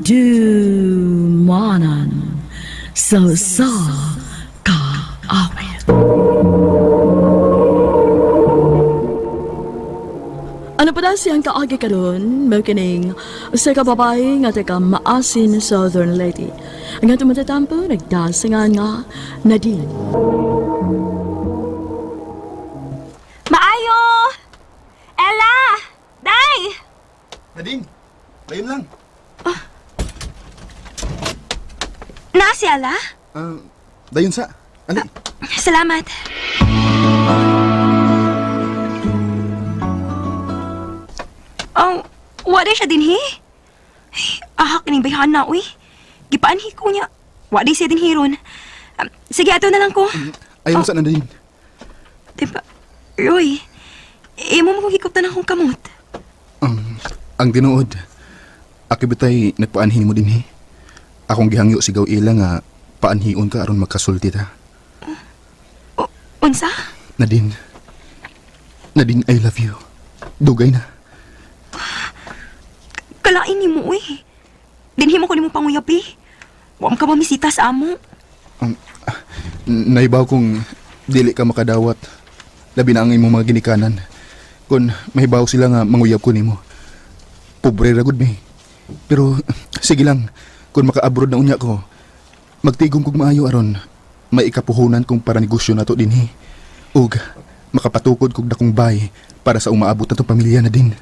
sa usa ka awit. Ano pa na siyang kaagi karon? Mao kining usa ka babae nga taga Maasin, Southern Leyte. Ang atong matatampo nagdasingan nga Nadine. Maayo! Ella! Day! Nadine, dayon lang. Naa si Ella? Dayon sa. Ali. Salamat. Oh, wala siya dinhi. Ay, ahak ning bayhan na, uy. Gipaanhi ko niya. Wala siya dinhi ron. Sige, ato na lang ko. Ayaw sa Nadine. Diba, Roy, imo mo kong hikuptan akong kamot. Ang tinuod, akibitay nagpaanhin mo dinhi. Akong gihangyo sigaw ila nga paanhion ka aron magkasulti ta. O, unsa? Nadine. Nadine, I love you. Dugay na. Kalain ni mo, uy. Dinhi mo ko nimo panguyabi. Wa man ka mamisita sa amo. Naibaw kong dili ka makadawat. Labi na ang imong mga ginikanan. Kung mahibaw sila nga manguyab ko nimo. Pobre ra gud mi. Pero sige lang, kung maka-abroad na unya ko, magtigom kog maayo aron may ikapuhunan kong para negosyo nato dinhi. Ug makapatukod kog dakong bay para sa umaabot natong pamilya na din.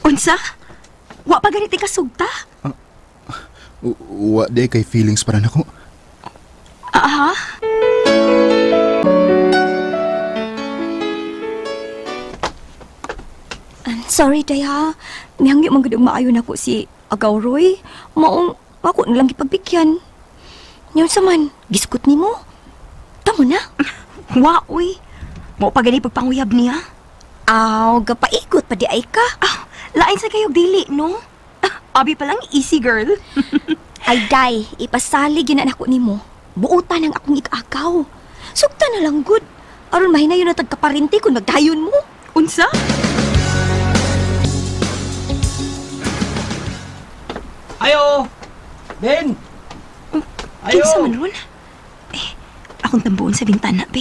Unsa? Wa pa ganit ka sugta? Wa di kay feelings para nako. Aha. Sorry, Day, ha. Nihangyo man gud og maayo nako si Agaw Roy. Maong ako na lang gipagbigyan. Nyon sa man, gisukot nimo. Tamo na. Wa, uy. Mao pa gani pagpanguyab niya. Aw, gapaikot pa di ay ka. Ah, lain sa kayo dili, no? Ah, abi pa lang easy girl. Ay, day, ipasalig yun na nako nimo. Buotan ang akong ikaagaw. Sugta na lang good. Aron mahinayon na tagkaparente kung magdayon mo. Unsa? Ayo! Ben! Ayo! Kinsa man ron? Eh, akong tambuon sa bintana, be.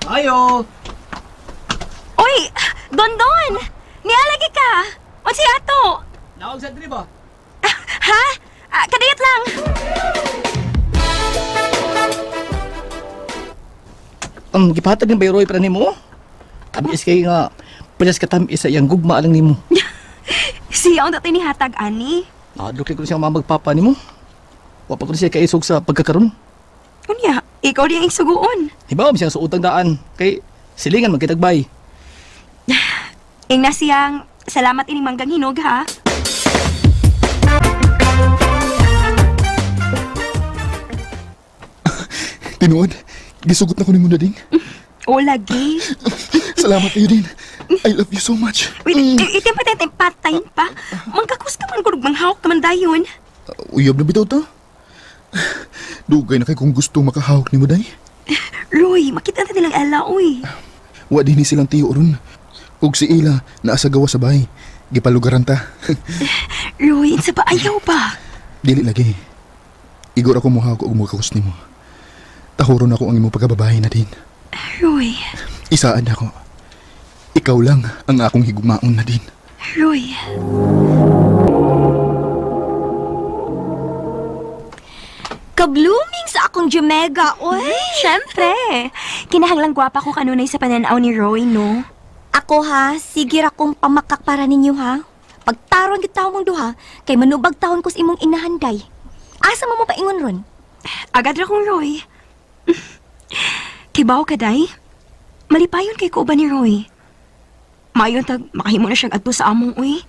Ayo! Oy! Dondon! Nialagi ka! Unsa ato? Tawag sa diri ba? Ha? Ah, kadayat lang. Gipahatag ni Bayroy para nimo. Tamis kay nga pilas ka tamis sa iyang gugma lang nimo. Siya ang dati ni hatag, ani. Nahadlok ko siya mamagpapa nimo. Wa pa ko siya kaisog sa pagkakaron. Unya, ikaw di ang isuguon. Hibaw siya sa utang daan kay silingan man kitagbay. Ing na siyang, salamat ining manggang hinog, ha? Tinuod, gisugot na ko nimo na ding. O, lagi. Salamat kayo din. I love you so much. Wait, itim pa tayo, patayin pa. Mangkakus ka man, kurog manghawak ka man dayon. Uyab na bitaw ta. Dugay na kay kung gusto makahawak nimo day. Roy, makita na nilang Ella, uy. Wa din ni silang tiyo ron. Ug si Ila naa sa gawa sa bahay. Gipalugaran ta. Roy, insa ba ayaw ba? Dili lagi. Igor ako muhawak og mukakos nimo. Tahuron ako ang imong pagkababae na din. Roy, Isaan ako. Ikaw lang ang akong higugmaon na din. Roy. Kablooming sa akong Jamega, oy. Siyempre. Kinahanglang gwapa ko kanunay sa pananaw ni Roy, no? Ako ha, sige ra kong pamakak para ninyo ha. Pagtaron gid mong duha, kay manubag taon ko sa imong inahanday. Asa mo mo paingon ron? Agad ra kong Roy. Kibaw ka, day? Malipayon kay ko ba ni Roy? Mayon tag makahimo na siyang adto sa among uy.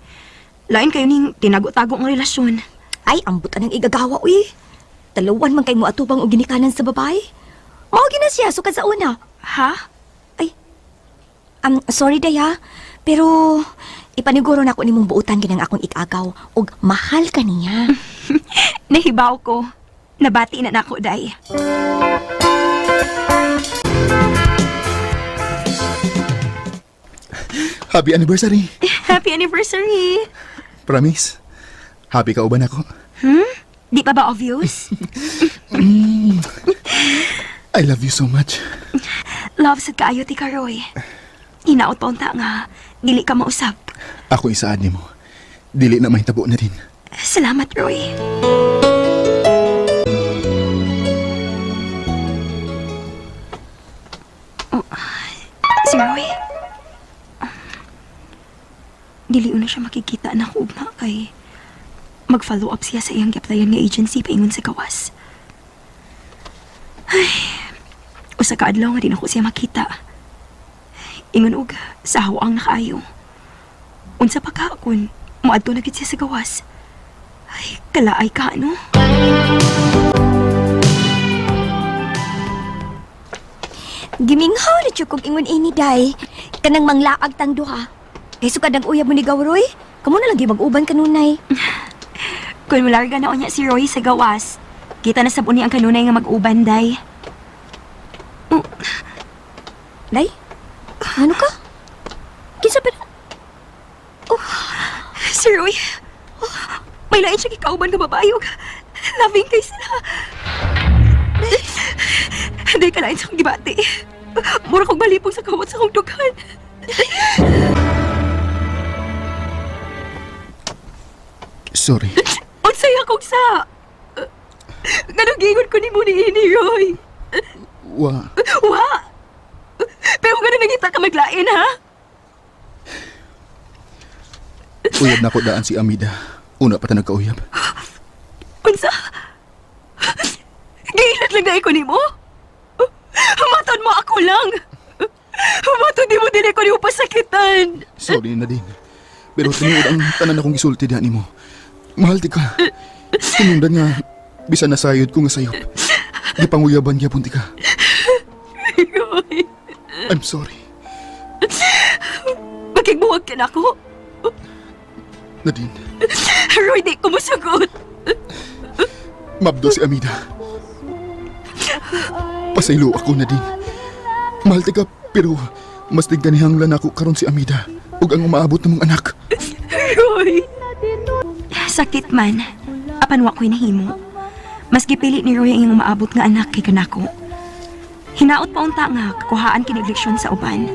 Lain kayo ning tinago-tago ang relasyon. Ay, ambot ang igagawa uy. Talawan man kay mo atubang og ginikanan sa babae. Mao gina siya sukad sa una. Ha? Ay. Sorry day ha. Pero ipaniguro na ako nimong buutan ginang akong ikagaw og mahal ka niya. Nahibaw ko. Nabati na nako day. Happy anniversary. Happy anniversary. Promise. Happy ka uban ako. Di pa ba obvious? I love you so much. Love sad kaayo ti ka Roy. Hinaot pa unta nga dili ka mausap. Ako isaad nimo. Dili na mahitabo na din. Salamat, Roy. Oh, si Roy. Dili na siya makikita na ugma kay mag-follow up siya sa iyang gi-applyan nga agency paingon sa gawas. Ay, usa ka adlaw nga di nako siya makita. Ingon og sa ang nakaayo. Unsa pa ka kun moadto na gid siya sa gawas. Ay, kalaay ka, no? Giminghaw na kog ingon ini, day. Kanang manglaag tang duha. Kay sukad ang uyab mo ni Gawroy, kamo na lang mag-uban kanunay. Kun mularga na unya si Roy sa gawas, kita na sab uni ang kanunay nga mag-uban, day. Oh. Day? Ano ka? Kinsa pa na? Oh, si Roy. Oh, may lain siya gikauban nga babae ug loving kay sila. Hindi ka lain sa akong gibati. Mura kong malipong sa kamot sa akong dughan. Sorry. Unsay akong sa... Nganong giingon ko nimo ni ini, Roy? Wa. Wa! Pero nga nangita ka maglain, ha? Uyab na ko daan si Amida. Una pa ta nagkauyab. Unsa? Giilat lang dahil ko nimo? Humatod mo ako lang! Humatod di mo dili ko nimo pasakitan! Sorry na din. Pero tinuod ang tanan akong gisulti diha nimo. Mahal ti ka. Tinungdan nga bisan nasayod ko nga sayop. Gipanguyaban gyapon ti ka. Roy, I'm sorry. makigbuwag ka na ako. Nadine, Roy, di ko musugot. mabdo si Amida. Pasaylo ako, Nadine. Mahal ti ka, pero mas tigdanihanglan ako karon si Amida ug ang umaabot ng mga anak. Roy! Sakit man. Apan wa ko'y nahimo. Mas gipili ni Roy ang iyong umaabot nga anak kay kanako. Hinaot pa unta nga kakuhaan kini og leksyon sa uban.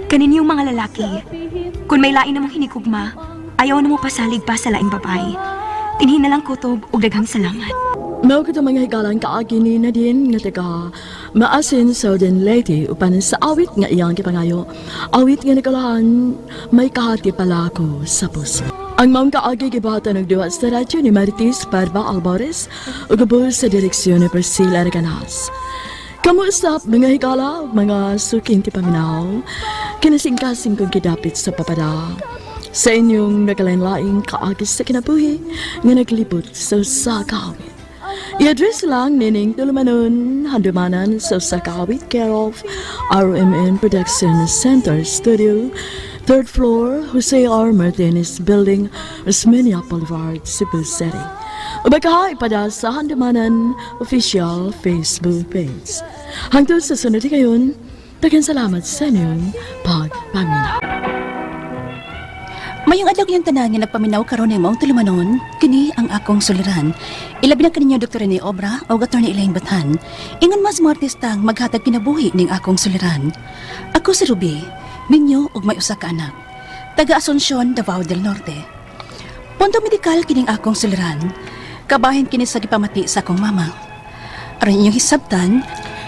Kaninyong mga lalaki, kung may lain namong hinigugma, Ayaw na mo pasalig pa sa laing babae. Tinhin na lang kutob ug daghang salamat. Mao kato mga higalang kaagi ni Nadine nga taga Maasin Southern Leyte upan sa awit nga iyang gipangayo. Awit nga nagkalahan may kahati pala ko sa puso. Ang maong kaagi gibuhatan og duha sa radyo ni Marites Parva Alvarez ug ubos sa direksyon ni Priscilla Reganas. Kamusta mga higala ug mga suking tipaminaw? Kinasingkasing kong gidapit sa papada. Sa inyong nagkalain-laing kaagi sa kinabuhi nga naglibot sa usa ka awit. I-address lang nining tulumanon handumanan sa usa ka awit care of RMN Production Center Studio, third floor, Jose R. Martinez Building, Osmeña Boulevard, Cebu City. Ubagaha ipada sa Handumanan official Facebook page. Hangtod sa sunod ngayon, daghang salamat sa inyong pagpaminaw. Mayong adlaw kayong tanan nga nagpaminaw karon ng maong tulumanon, kini ang akong suliran. Ilabi na kaninyo Dr. Rene Obra o Attorney Elaine Bathan. Ingon mas mga artistang maghatag kinabuhi ning akong suliran. Ako si Ruby, minyo ug may usa ka anak. Taga Asuncion, Davao del Norte. Punto medikal kining akong suliran. Kabahin kini sa gipamati sa akong mama. Aron inyong hisabtan,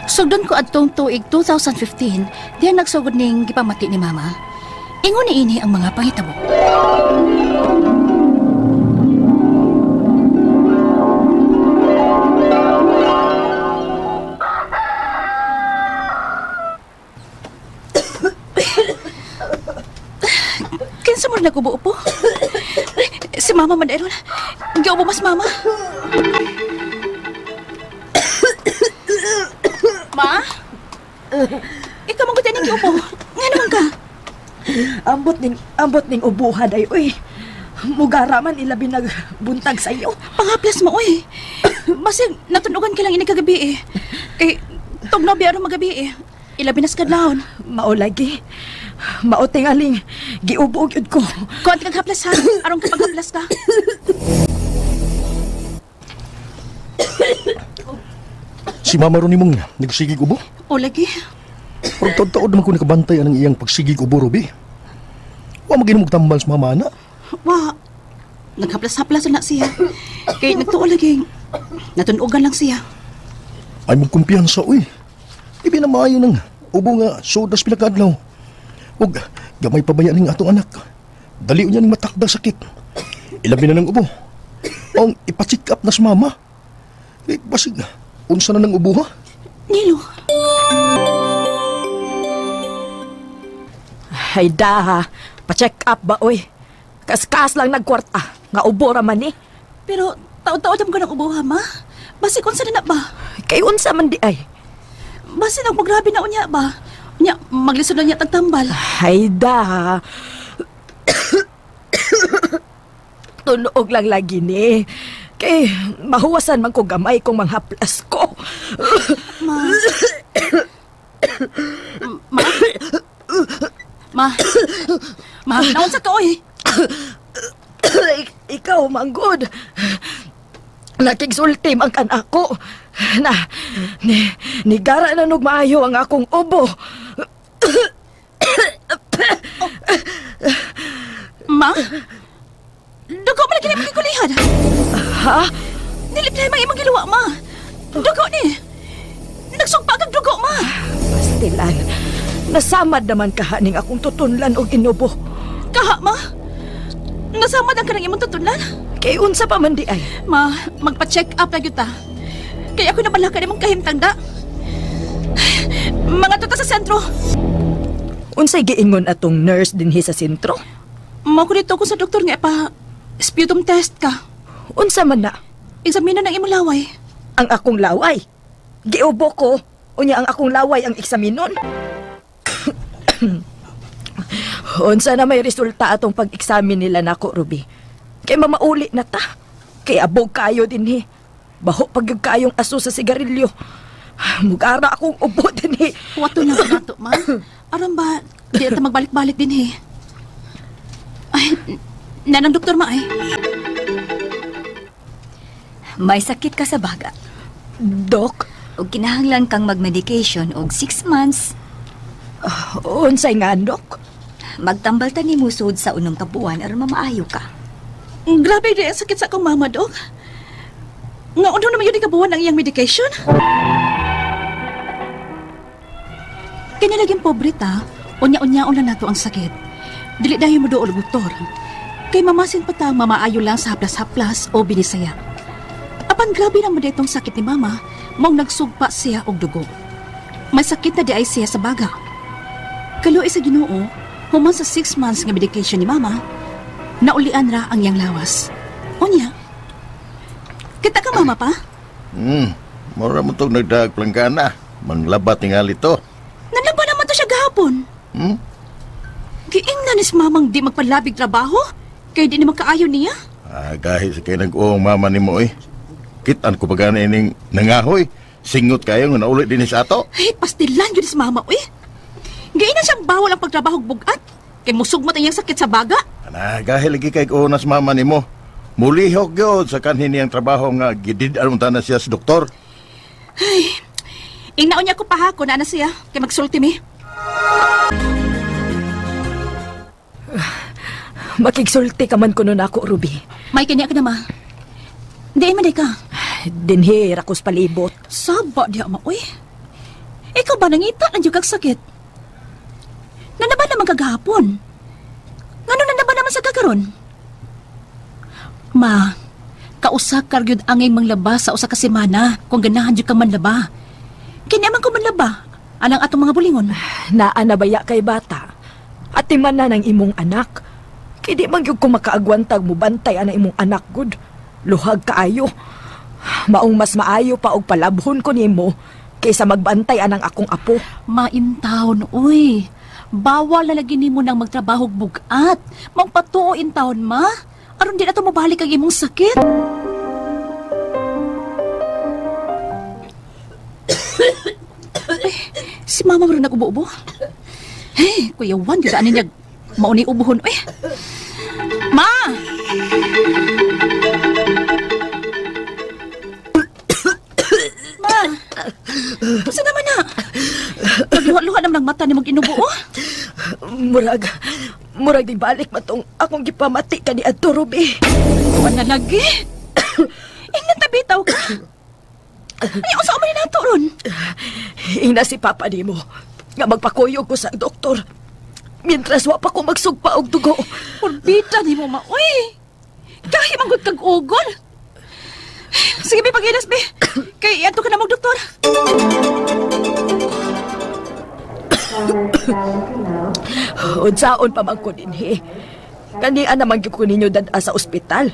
sugdon ko adtong tuig 2015 diyan nagsugod ning gipamati ni mama. Ingon ni ini ang mga pangitabo. Kinsa mo rin nag-ubo-ubo? Si mama man dahil. Giubo mas mama. Ma? Ikaw man gud ning giubo. Nga naman ka? Ambot ning ubuhan ay uy. Mugara man ilabi nagbuntag sa iyo. Pangaplas mo, oy. Basig, natunugan ka lang ini kagabi eh. Kay, tugnaw biya aron magabi eh. Ilabi na sa kadlawon. Mao lagi. Mao tingaling giubo gyud ko. Kuan kag haplas ha. Aron kapag haplas ka. Si mama ron nimong nagsigig ubo. O lagi. Pero taod-taod naman ko nakabantay anang iyang pagsigig ubo, Ruby. Wa maginom og tambal sa mama ana. Wa. Naghaplas-haplas na siya. Kay nagtuo lagi. Natunugan lang siya. Ay mong kumpiyansa, uy. Ibi na maayo nang ubo nga sodas pila ka adlaw. Ug gamay pabaya ning atong anak. Dali niya ning matakda sakit. Ilabi na ng ubo. Ang ipa-check up na sa mama. Eh, basig, unsa na ng ubo ha? Nilo. Hay da, pa-check up ba oy. Kaskas lang nagkwarta, nga ubo ra man ni. Pero taod-taod ang ko ng ubo ha, ma. Basig unsa na na ba? Kay unsa man di ay. Basig ang magrabe na unya ba? Unya, maglisod na niya tagtambal. Hay da. Tunoog lang lagi ni. Kay mahuwasan man ko gamay kung manghaplas ko. Ma. Ma. Ma. Ma, naunsa ka oy? Ikaw manggod. Nakigsulti man kan ako. Na ni, nigara na nog maayo ang akong ubo. Ma? Dugo man kini imong gikulihan. Ha? Dili pa imong giluwa, ma. Dugo ni. Nagsugpa kag dugo, ma. Pastilan. Nasamad naman kahaning akong tutunlan og inubo. Kaha, ma. Nasamad ang kanang imong tutunlan. Kay unsa pa man di ay. Ma, magpa-check up na gyud ta. Kay ako nabalaka nimong kahimtang da. Mga tuta sa sentro. Unsay giingon atong nurse dinhi sa sentro? Mao ko dito ko sa doktor nga pa sputum test ka. Unsa man na Eksamina ng imong laway. ang akong laway? Giubo ko. Unya ang akong laway ang eksaminon. Unsa na may resulta atong pag-eksamin nila nako, Ruby. Kay mamauli na ta. Kay abog kayo dinhi. Baho pag gyud kayong aso sa sigarilyo. Mugara akong ubo dinhi. Wato na nato, ma. Aron ba, di na ta magbalik-balik din eh. Ay, nanang doktor ma ay. May sakit ka sa baga. Dok, Ug kinahanglan kang mag-medication og 6 months. unsay nga, Dok? Magtambal ta nimo sud sa unom ka buwan aron mamaayo ka. Grabe di ang sakit sa akong mama, Dok. Nga uno naman yun kabuwan ang iyang medication. Kanya laging pobre ta, unya-unyaon na nato ang sakit. Dili dayon mo dool doktor. Kay mamasin pa ta mamaayo lang sa haplas-haplas o binisaya. Apan grabe na mo itong sakit ni mama, maong nagsugpa siya og dugo. May sakit na di ay siya sa baga. Kaluoy sa Ginoo, human sa 6 months nga medication ni mama, naulian ra ang iyang lawas. Unya, kita ka mama pa? Mura mo tong nagdaag planggana. Manglabat tingali to. Nanlaba naman to siya gahapon. Hmm? Giingnan ni si mamang di magpalabig trabaho. Kay di na magkaayo niya. Ah, gahi sa kay nag-uong mama ni mo eh. Kitan ko pa gani ining nangahoy. Singot kayo nga nauli din sa ato. Ay, pastilan yun si mama, uy. Giingnan siyang bawal ang pagtrabaho og bugat. Kay musugmat ang iyang sakit sa baga. Ana, gahi lagi kay unas mama ni mo. Mulihok yun sa kanhin niyang trabaho nga gidid-an na siya sa doktor. Ingnaon niya ko pahako na na siya. Kay magsulti mi. Makigsulti ka man kuno nako, Ruby. May kanya ka na, ma. Di man di ka. Dinhi ra ko sa palibot. Saba diha ma, uy. Ikaw ba nangita na kag sakit? Nanaba naman kagahapon. Ngano nanaba naman sa kakaron? Ma, kausa karyod angay manglaba sa usa ka semana kung ganahan jud kang manlaba. Kini man ko manlaba anang atong mga bulingon. Naa na baya kay bata. Atiman na ng imong anak. Kay di man gyud ko makaagwantag mo bantay ana imong anak gud. Luhag kaayo. Maong mas maayo pa og palabhon ko nimo kaysa magbantay anang akong apo. Maintawon, uy. Bawal na lagi nimo nang magtrabaho og bugat. Magpatuo intawon, ma. Aron di na to mabalik ang imong sakit. Ay, si mama rin nag-ubo-ubo. Hey, Kuya Juan, gyud ani niya mauni ubuhon. Uy. Ma! Ma! Saan naman na? Nagluha-luha naman ang mata ni mong inubo, oh. Murag, murag di balik matong akong gipamati kani adto, Ruby. Kuan na lagi. Ingnan tabitaw ka. Ay, unsa man ni nato ron? Ina si Papa nimo nga magpakuyog ko sa doktor. Mientras wa pa ko magsugpa og dugo. Orbita ni mo ma, uy. Gahi man gud kag ugol. Sige, be, pagilas, be. Kay, adto ka na mag doktor. Unsaon pa man ko dinhi. Kani naman gyud ko ninyo dad-a sa ospital.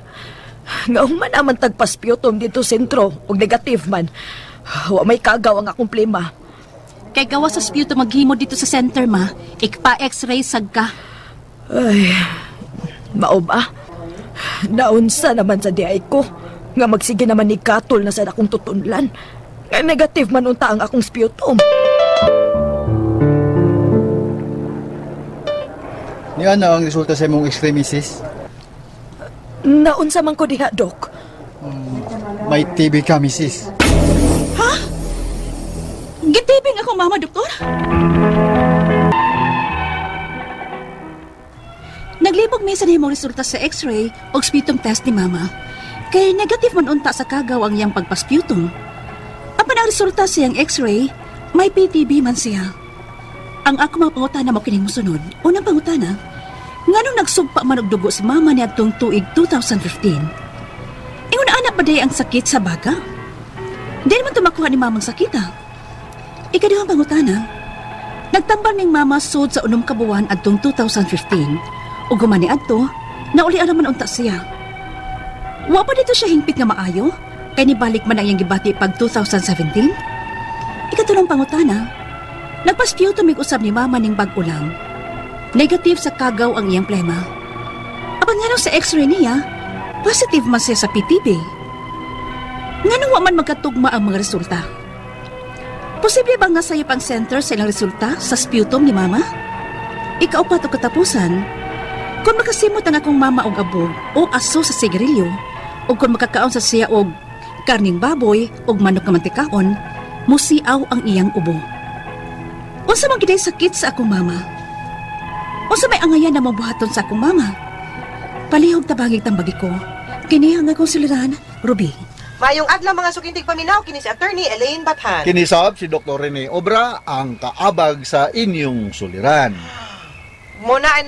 Nga human naman tagpaspiyutom dito sentro og negative man. Wa may kagaw ang akong plema. Kay gawa sa sputum maghimo dito sa center, ma. Ikpa-x-ray sag ka. Ay, mao ba? Naunsa naman sa diay ko. Nga magsige naman ni Katol na sa akong tutunlan. Nga negative man unta ang akong sputum. Niya na ang resulta sa imong x-ray, misis. Naunsa man ko diha, Dok. May TB ka, misis. Gitibing ako, mama, doktor. Naglibog minsan imong resulta sa x-ray o sputum test ni mama. Kay negative man unta sa kagaw ang iyang pagpasputum. Apan ang resulta sa iyang x-ray, may PTB man siya. Ang ako mga pangutana mo kining mosunod. Unang pangutana, nganong nagsugpa man og dugo si mama niadtong tuig 2015? Ingon anak ba day ang sakit sa baga? Di naman tumakuha ni mamang sakit ah. Ikaduhang pangutana, nagtambal ning mama sud sa unom ka buwan adtong 2015 ug human ni adto, naulian naman unta siya. Wa pa dito siya hingpit nga maayo kay nibalik man ang iyang gibati pag 2017. Ikatulong pangutana, nagpaspiyuto mig usab ni mama ning bag-o lang. Negative sa kagaw ang iyang plema. Apan nganong sa x-ray niya, positive man siya sa PTB. Nganong wa man magkatugma ang mga resulta? Posible ba nga sayop ang center sa ilang resulta sa sputum ni mama? Ikaupat o katapusan, kung makasimot ang akong mama og abog o aso sa sigarilyo, o kung makakaon sa siya og karning baboy og manok nga mantikaon, musiaw ang iyang ubo. Unsa man giday sakit sa akong mama? Unsa may angayan na mabuhaton sa akong mama? Palihog tabangig tambagi ko. Kini ang akong suliran, Ruby. Mayong adlaw mga sukintig paminaw kini si Attorney Elaine Bathan. Kinisab si Dr. Rene Obra ang kaabag sa inyong suliran. Muna ay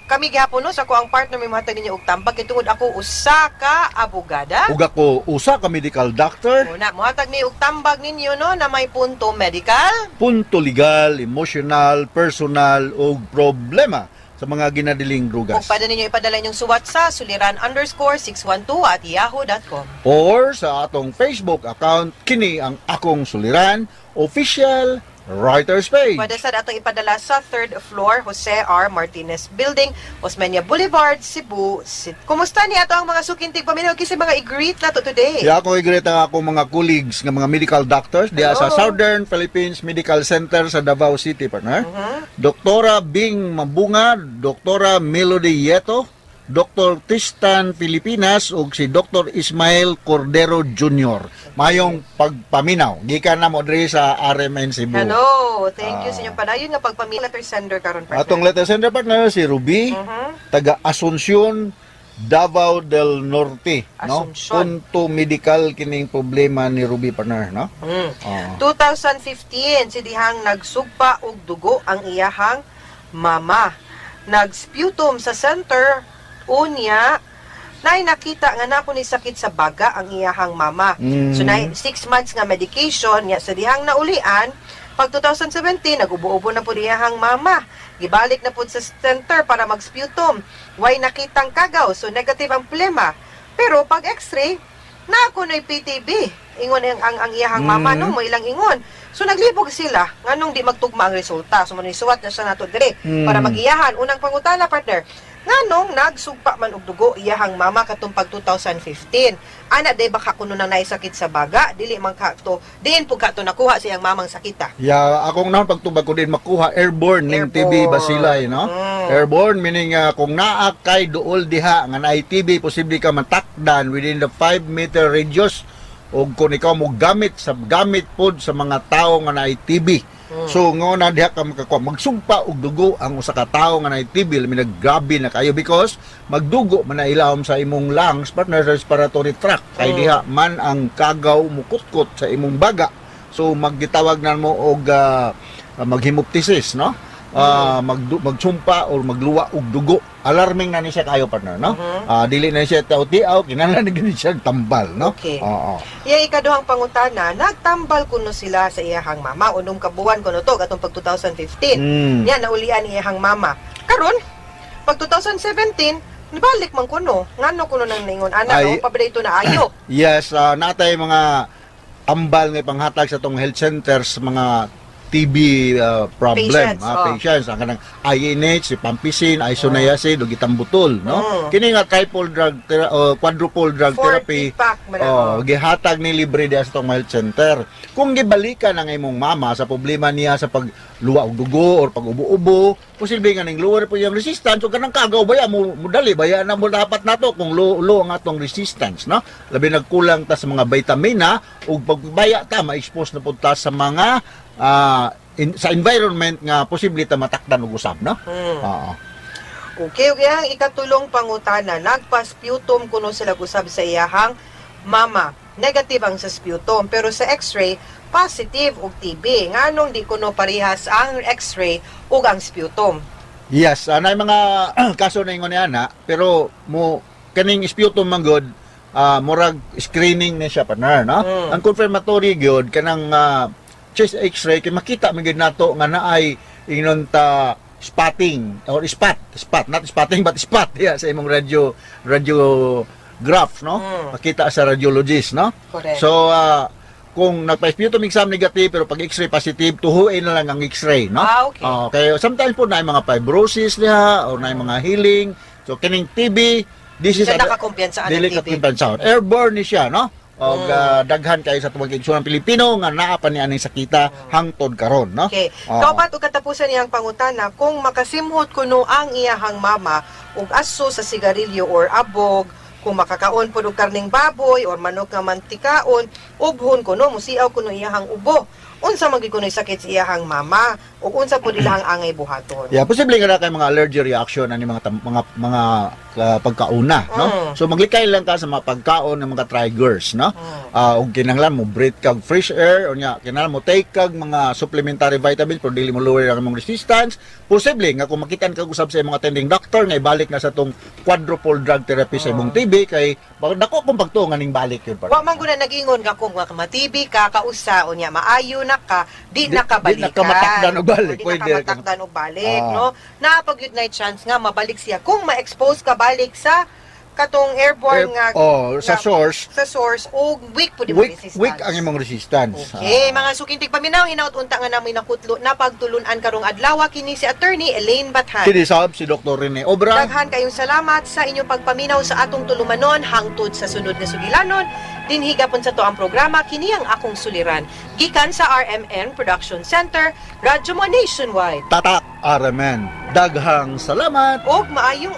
kami gihapon no sa ko ang partner may mohatag ninyo og tambag kay tungod ako usa ka abogada. Ug ako usa ka medical doctor, Muna mohatag mi og tambag ninyo no na may punto medical. Punto legal, emotional, personal ug problema sa mga ginadiling Ug drugas. pwede ninyo ipadala inyong suwat sa suliran_612@yahoo.com. Or sa atong Facebook account, kini ang akong suliran, official writer's page. Pwede sad atong ipadala sa third floor, Jose R. Martinez Building, Osmeña Boulevard, Cebu City. Kumusta ni ato ang mga sukintig paminaw kasi mga i-greet na to today? Ya ako i-greet ang akong mga colleagues nga mga medical doctors diha sa Hello. Southern Philippines Medical Center sa Davao City, partner. Doktora Bing Mabunga, Doktora Melody Yeto, Dr. Tristan Filipinas ug si Dr. Ismael Cordero Jr. Mayong pagpaminaw. Gikan na mo diri sa RMN Cebu. Hello, thank you sa inyong padayon nga pagpamilya letter sender karon, partner. Atong letter sender, partner, si Ruby, taga Asuncion, Davao del Norte, no? Asuncion. Punto medical kining problema ni Ruby, partner, no? Oo. 2015 si dihang nagsugpa og dugo ang iyahang mama. Nagsputum sa center unya nay nakita nga nako ni sakit sa baga ang iyahang mama. So nay 6 months nga medication nya sa dihang naulian pag 2017 nagubo-ubo na pud iyahang mama. Gibalik na pud sa center para magsputum. Way nakitang kagaw, so negative ang plema. Pero pag x-ray, na ako na'y PTB. Ingon ang iyahang mama no, mo ilang ingon. So naglibog sila nganong di magtugma ang resulta. So manisuwat na siya nato dire para magiyahan. Unang pangutana, partner, nganong nagsugpa man og dugo iyahang mama katong pag 2015? Ana day baka kuno nang naisakit sa baga, dili man ka to, diin pud ka to nakuha sa iyang mamang sakita? Ya, akong naon pagtubag ko din makuha airborne ning TB Airborne. bacilli, no? Airborne meaning kung naa kay duol diha nga naay TB, posible ka matakdan within the 5 meter radius og kung ikaw mo gamit sa gamit pod sa mga tawo nga naay TB. So ngo na diha ka makakuha magsugpa og dugo ang usa ka tawo nga naay TB, labi na grabe na kayo because magdugo man na ilawom sa imong lungs, partner, sa respiratory tract kay diha man ang kagaw mukutkot sa imong baga. So maggitawag na mo og maghemoptysis, no? Magsumpa or magluwa og dugo. Alarming na ni siya kayo, partner, no? Dili na siya tao-tiaw, kinahanglan na gid siya tambal, no? Okay. Oo. Iya ikaduhang pangutana, nagtambal kuno sila sa iyahang mama. 6 ka buwan kuno to katong pag 2015. Nya naulian iyahang mama. Karon, pag 2017, nibalik man kuno. Ngano kuno nang ningon ana Ay. no pa ito na ayo? Yes, natay mga tambal nga ipanghatag sa tong health centers mga TB problem, Patients, oh. Patients ang kanang INH, rifampicin, isoniazid ug ethambutol, no? Kini nga triple drug quadruple drug 40 therapy. pack man Oh, ako. gihatag ni libre diha sa tong health center. Kung gibalikan ang imong mama sa problema niya sa pagluwa og dugo or pag-ubo-ubo, posible nga ning lower po yung resistance ug kanang kagaw baya mo modali baya na mo dapat nato kung low, low ang atong resistance, no? Labi nagkulang ta sa mga vitamina ug pagbaya ta ma-expose na pud ta sa mga sa environment nga posible ta matakdan og usab, no? Oo. Okay, ug iyang ikatulong pangutana, nagpa-sputum kuno sila usab sa iyahang mama. Negative ang sa sputum, pero sa x-ray positive og TB. Nganong di kuno parehas ang x-ray ug ang sputum? Yes, naay mga kaso na ingon ni ana, pero mo kaning sputum man gud, murag screening ni siya, partner, no? Ang confirmatory gyud kanang chest x-ray kay makita man gyud nato nga naay ingnon ta spotting or spot, spot, not spotting but spot, yeah, sa imong radiograph, no? Makita sa radiologist, no? Correct. So kung nagpa-sputum exam negative pero pag x-ray positive, tuhuin na lang ang x-ray, no? Ah, okay. Okay, sometimes po na mga fibrosis diha or na mga healing. So kining TB, this is Sa nakakumpiyansa ang dili TB. kakumpiyansa. Airborne ni siya, no? Og daghan kayo sa tuwang igsuon Pilipino nga naa pa ni aning sakita hangtod karon, no? Okay. Oo. Kaupat og katapusan niyang pangutana, kung makasimhot kuno ang iyahang mama og aso sa sigarilyo or abog, kung makakaon pud og karning baboy or manok nga mantikaon, ubhon kuno, musiaw kuno iyahang ubo. unsa man gyud kuno'y sakit sa iyahang mama ug unsa pud ilahang angay buhaton. Yeah, posible nga na kay mga allergy reaction ani mga tam- mga mga pagkauna, no? So maglikay lang ka sa mga pagkaon ng mga triggers, no? Ug kinahanglan mo breathe kag fresh air unya kinahanglan mo take kag mga supplementary vitamins pero dili mo lower ang imong resistance. Posible nga kung makitan kag usab sa imong attending doctor nga ibalik na sa tong quadruple drug therapy sa imong TB kay dako kung pagtuo nga ning balik yun Wa man guna nag-ingon nga kung matibi ka kausa unya maayo na ka, di na ka Di na balikan. ka matakdan og balik. Di na Pwede ka ka- matakdan og balik, no? Naa gyud nay chance nga mabalik siya kung ma-expose ka balik sa katong airborne nga oh, sa source. Sa source og weak pud imong Weak, resistance. weak ang imong resistance. Okay, mga sukintig paminaw, hinaut unta nga namoy nakutlo na pagtulunan karong adlaw kini si Attorney Elaine Bathan. Kini sab si Dr. Rene Obra. Daghan kayong salamat sa inyong pagpaminaw sa atong tulumanon hangtod sa sunod nga sugilanon. Dinhi gapon sa to ang programa kini ang akong suliran gikan sa RMN Production Center, Radyo Mo Nationwide. Tatak RMN. Daghang salamat. Og maayong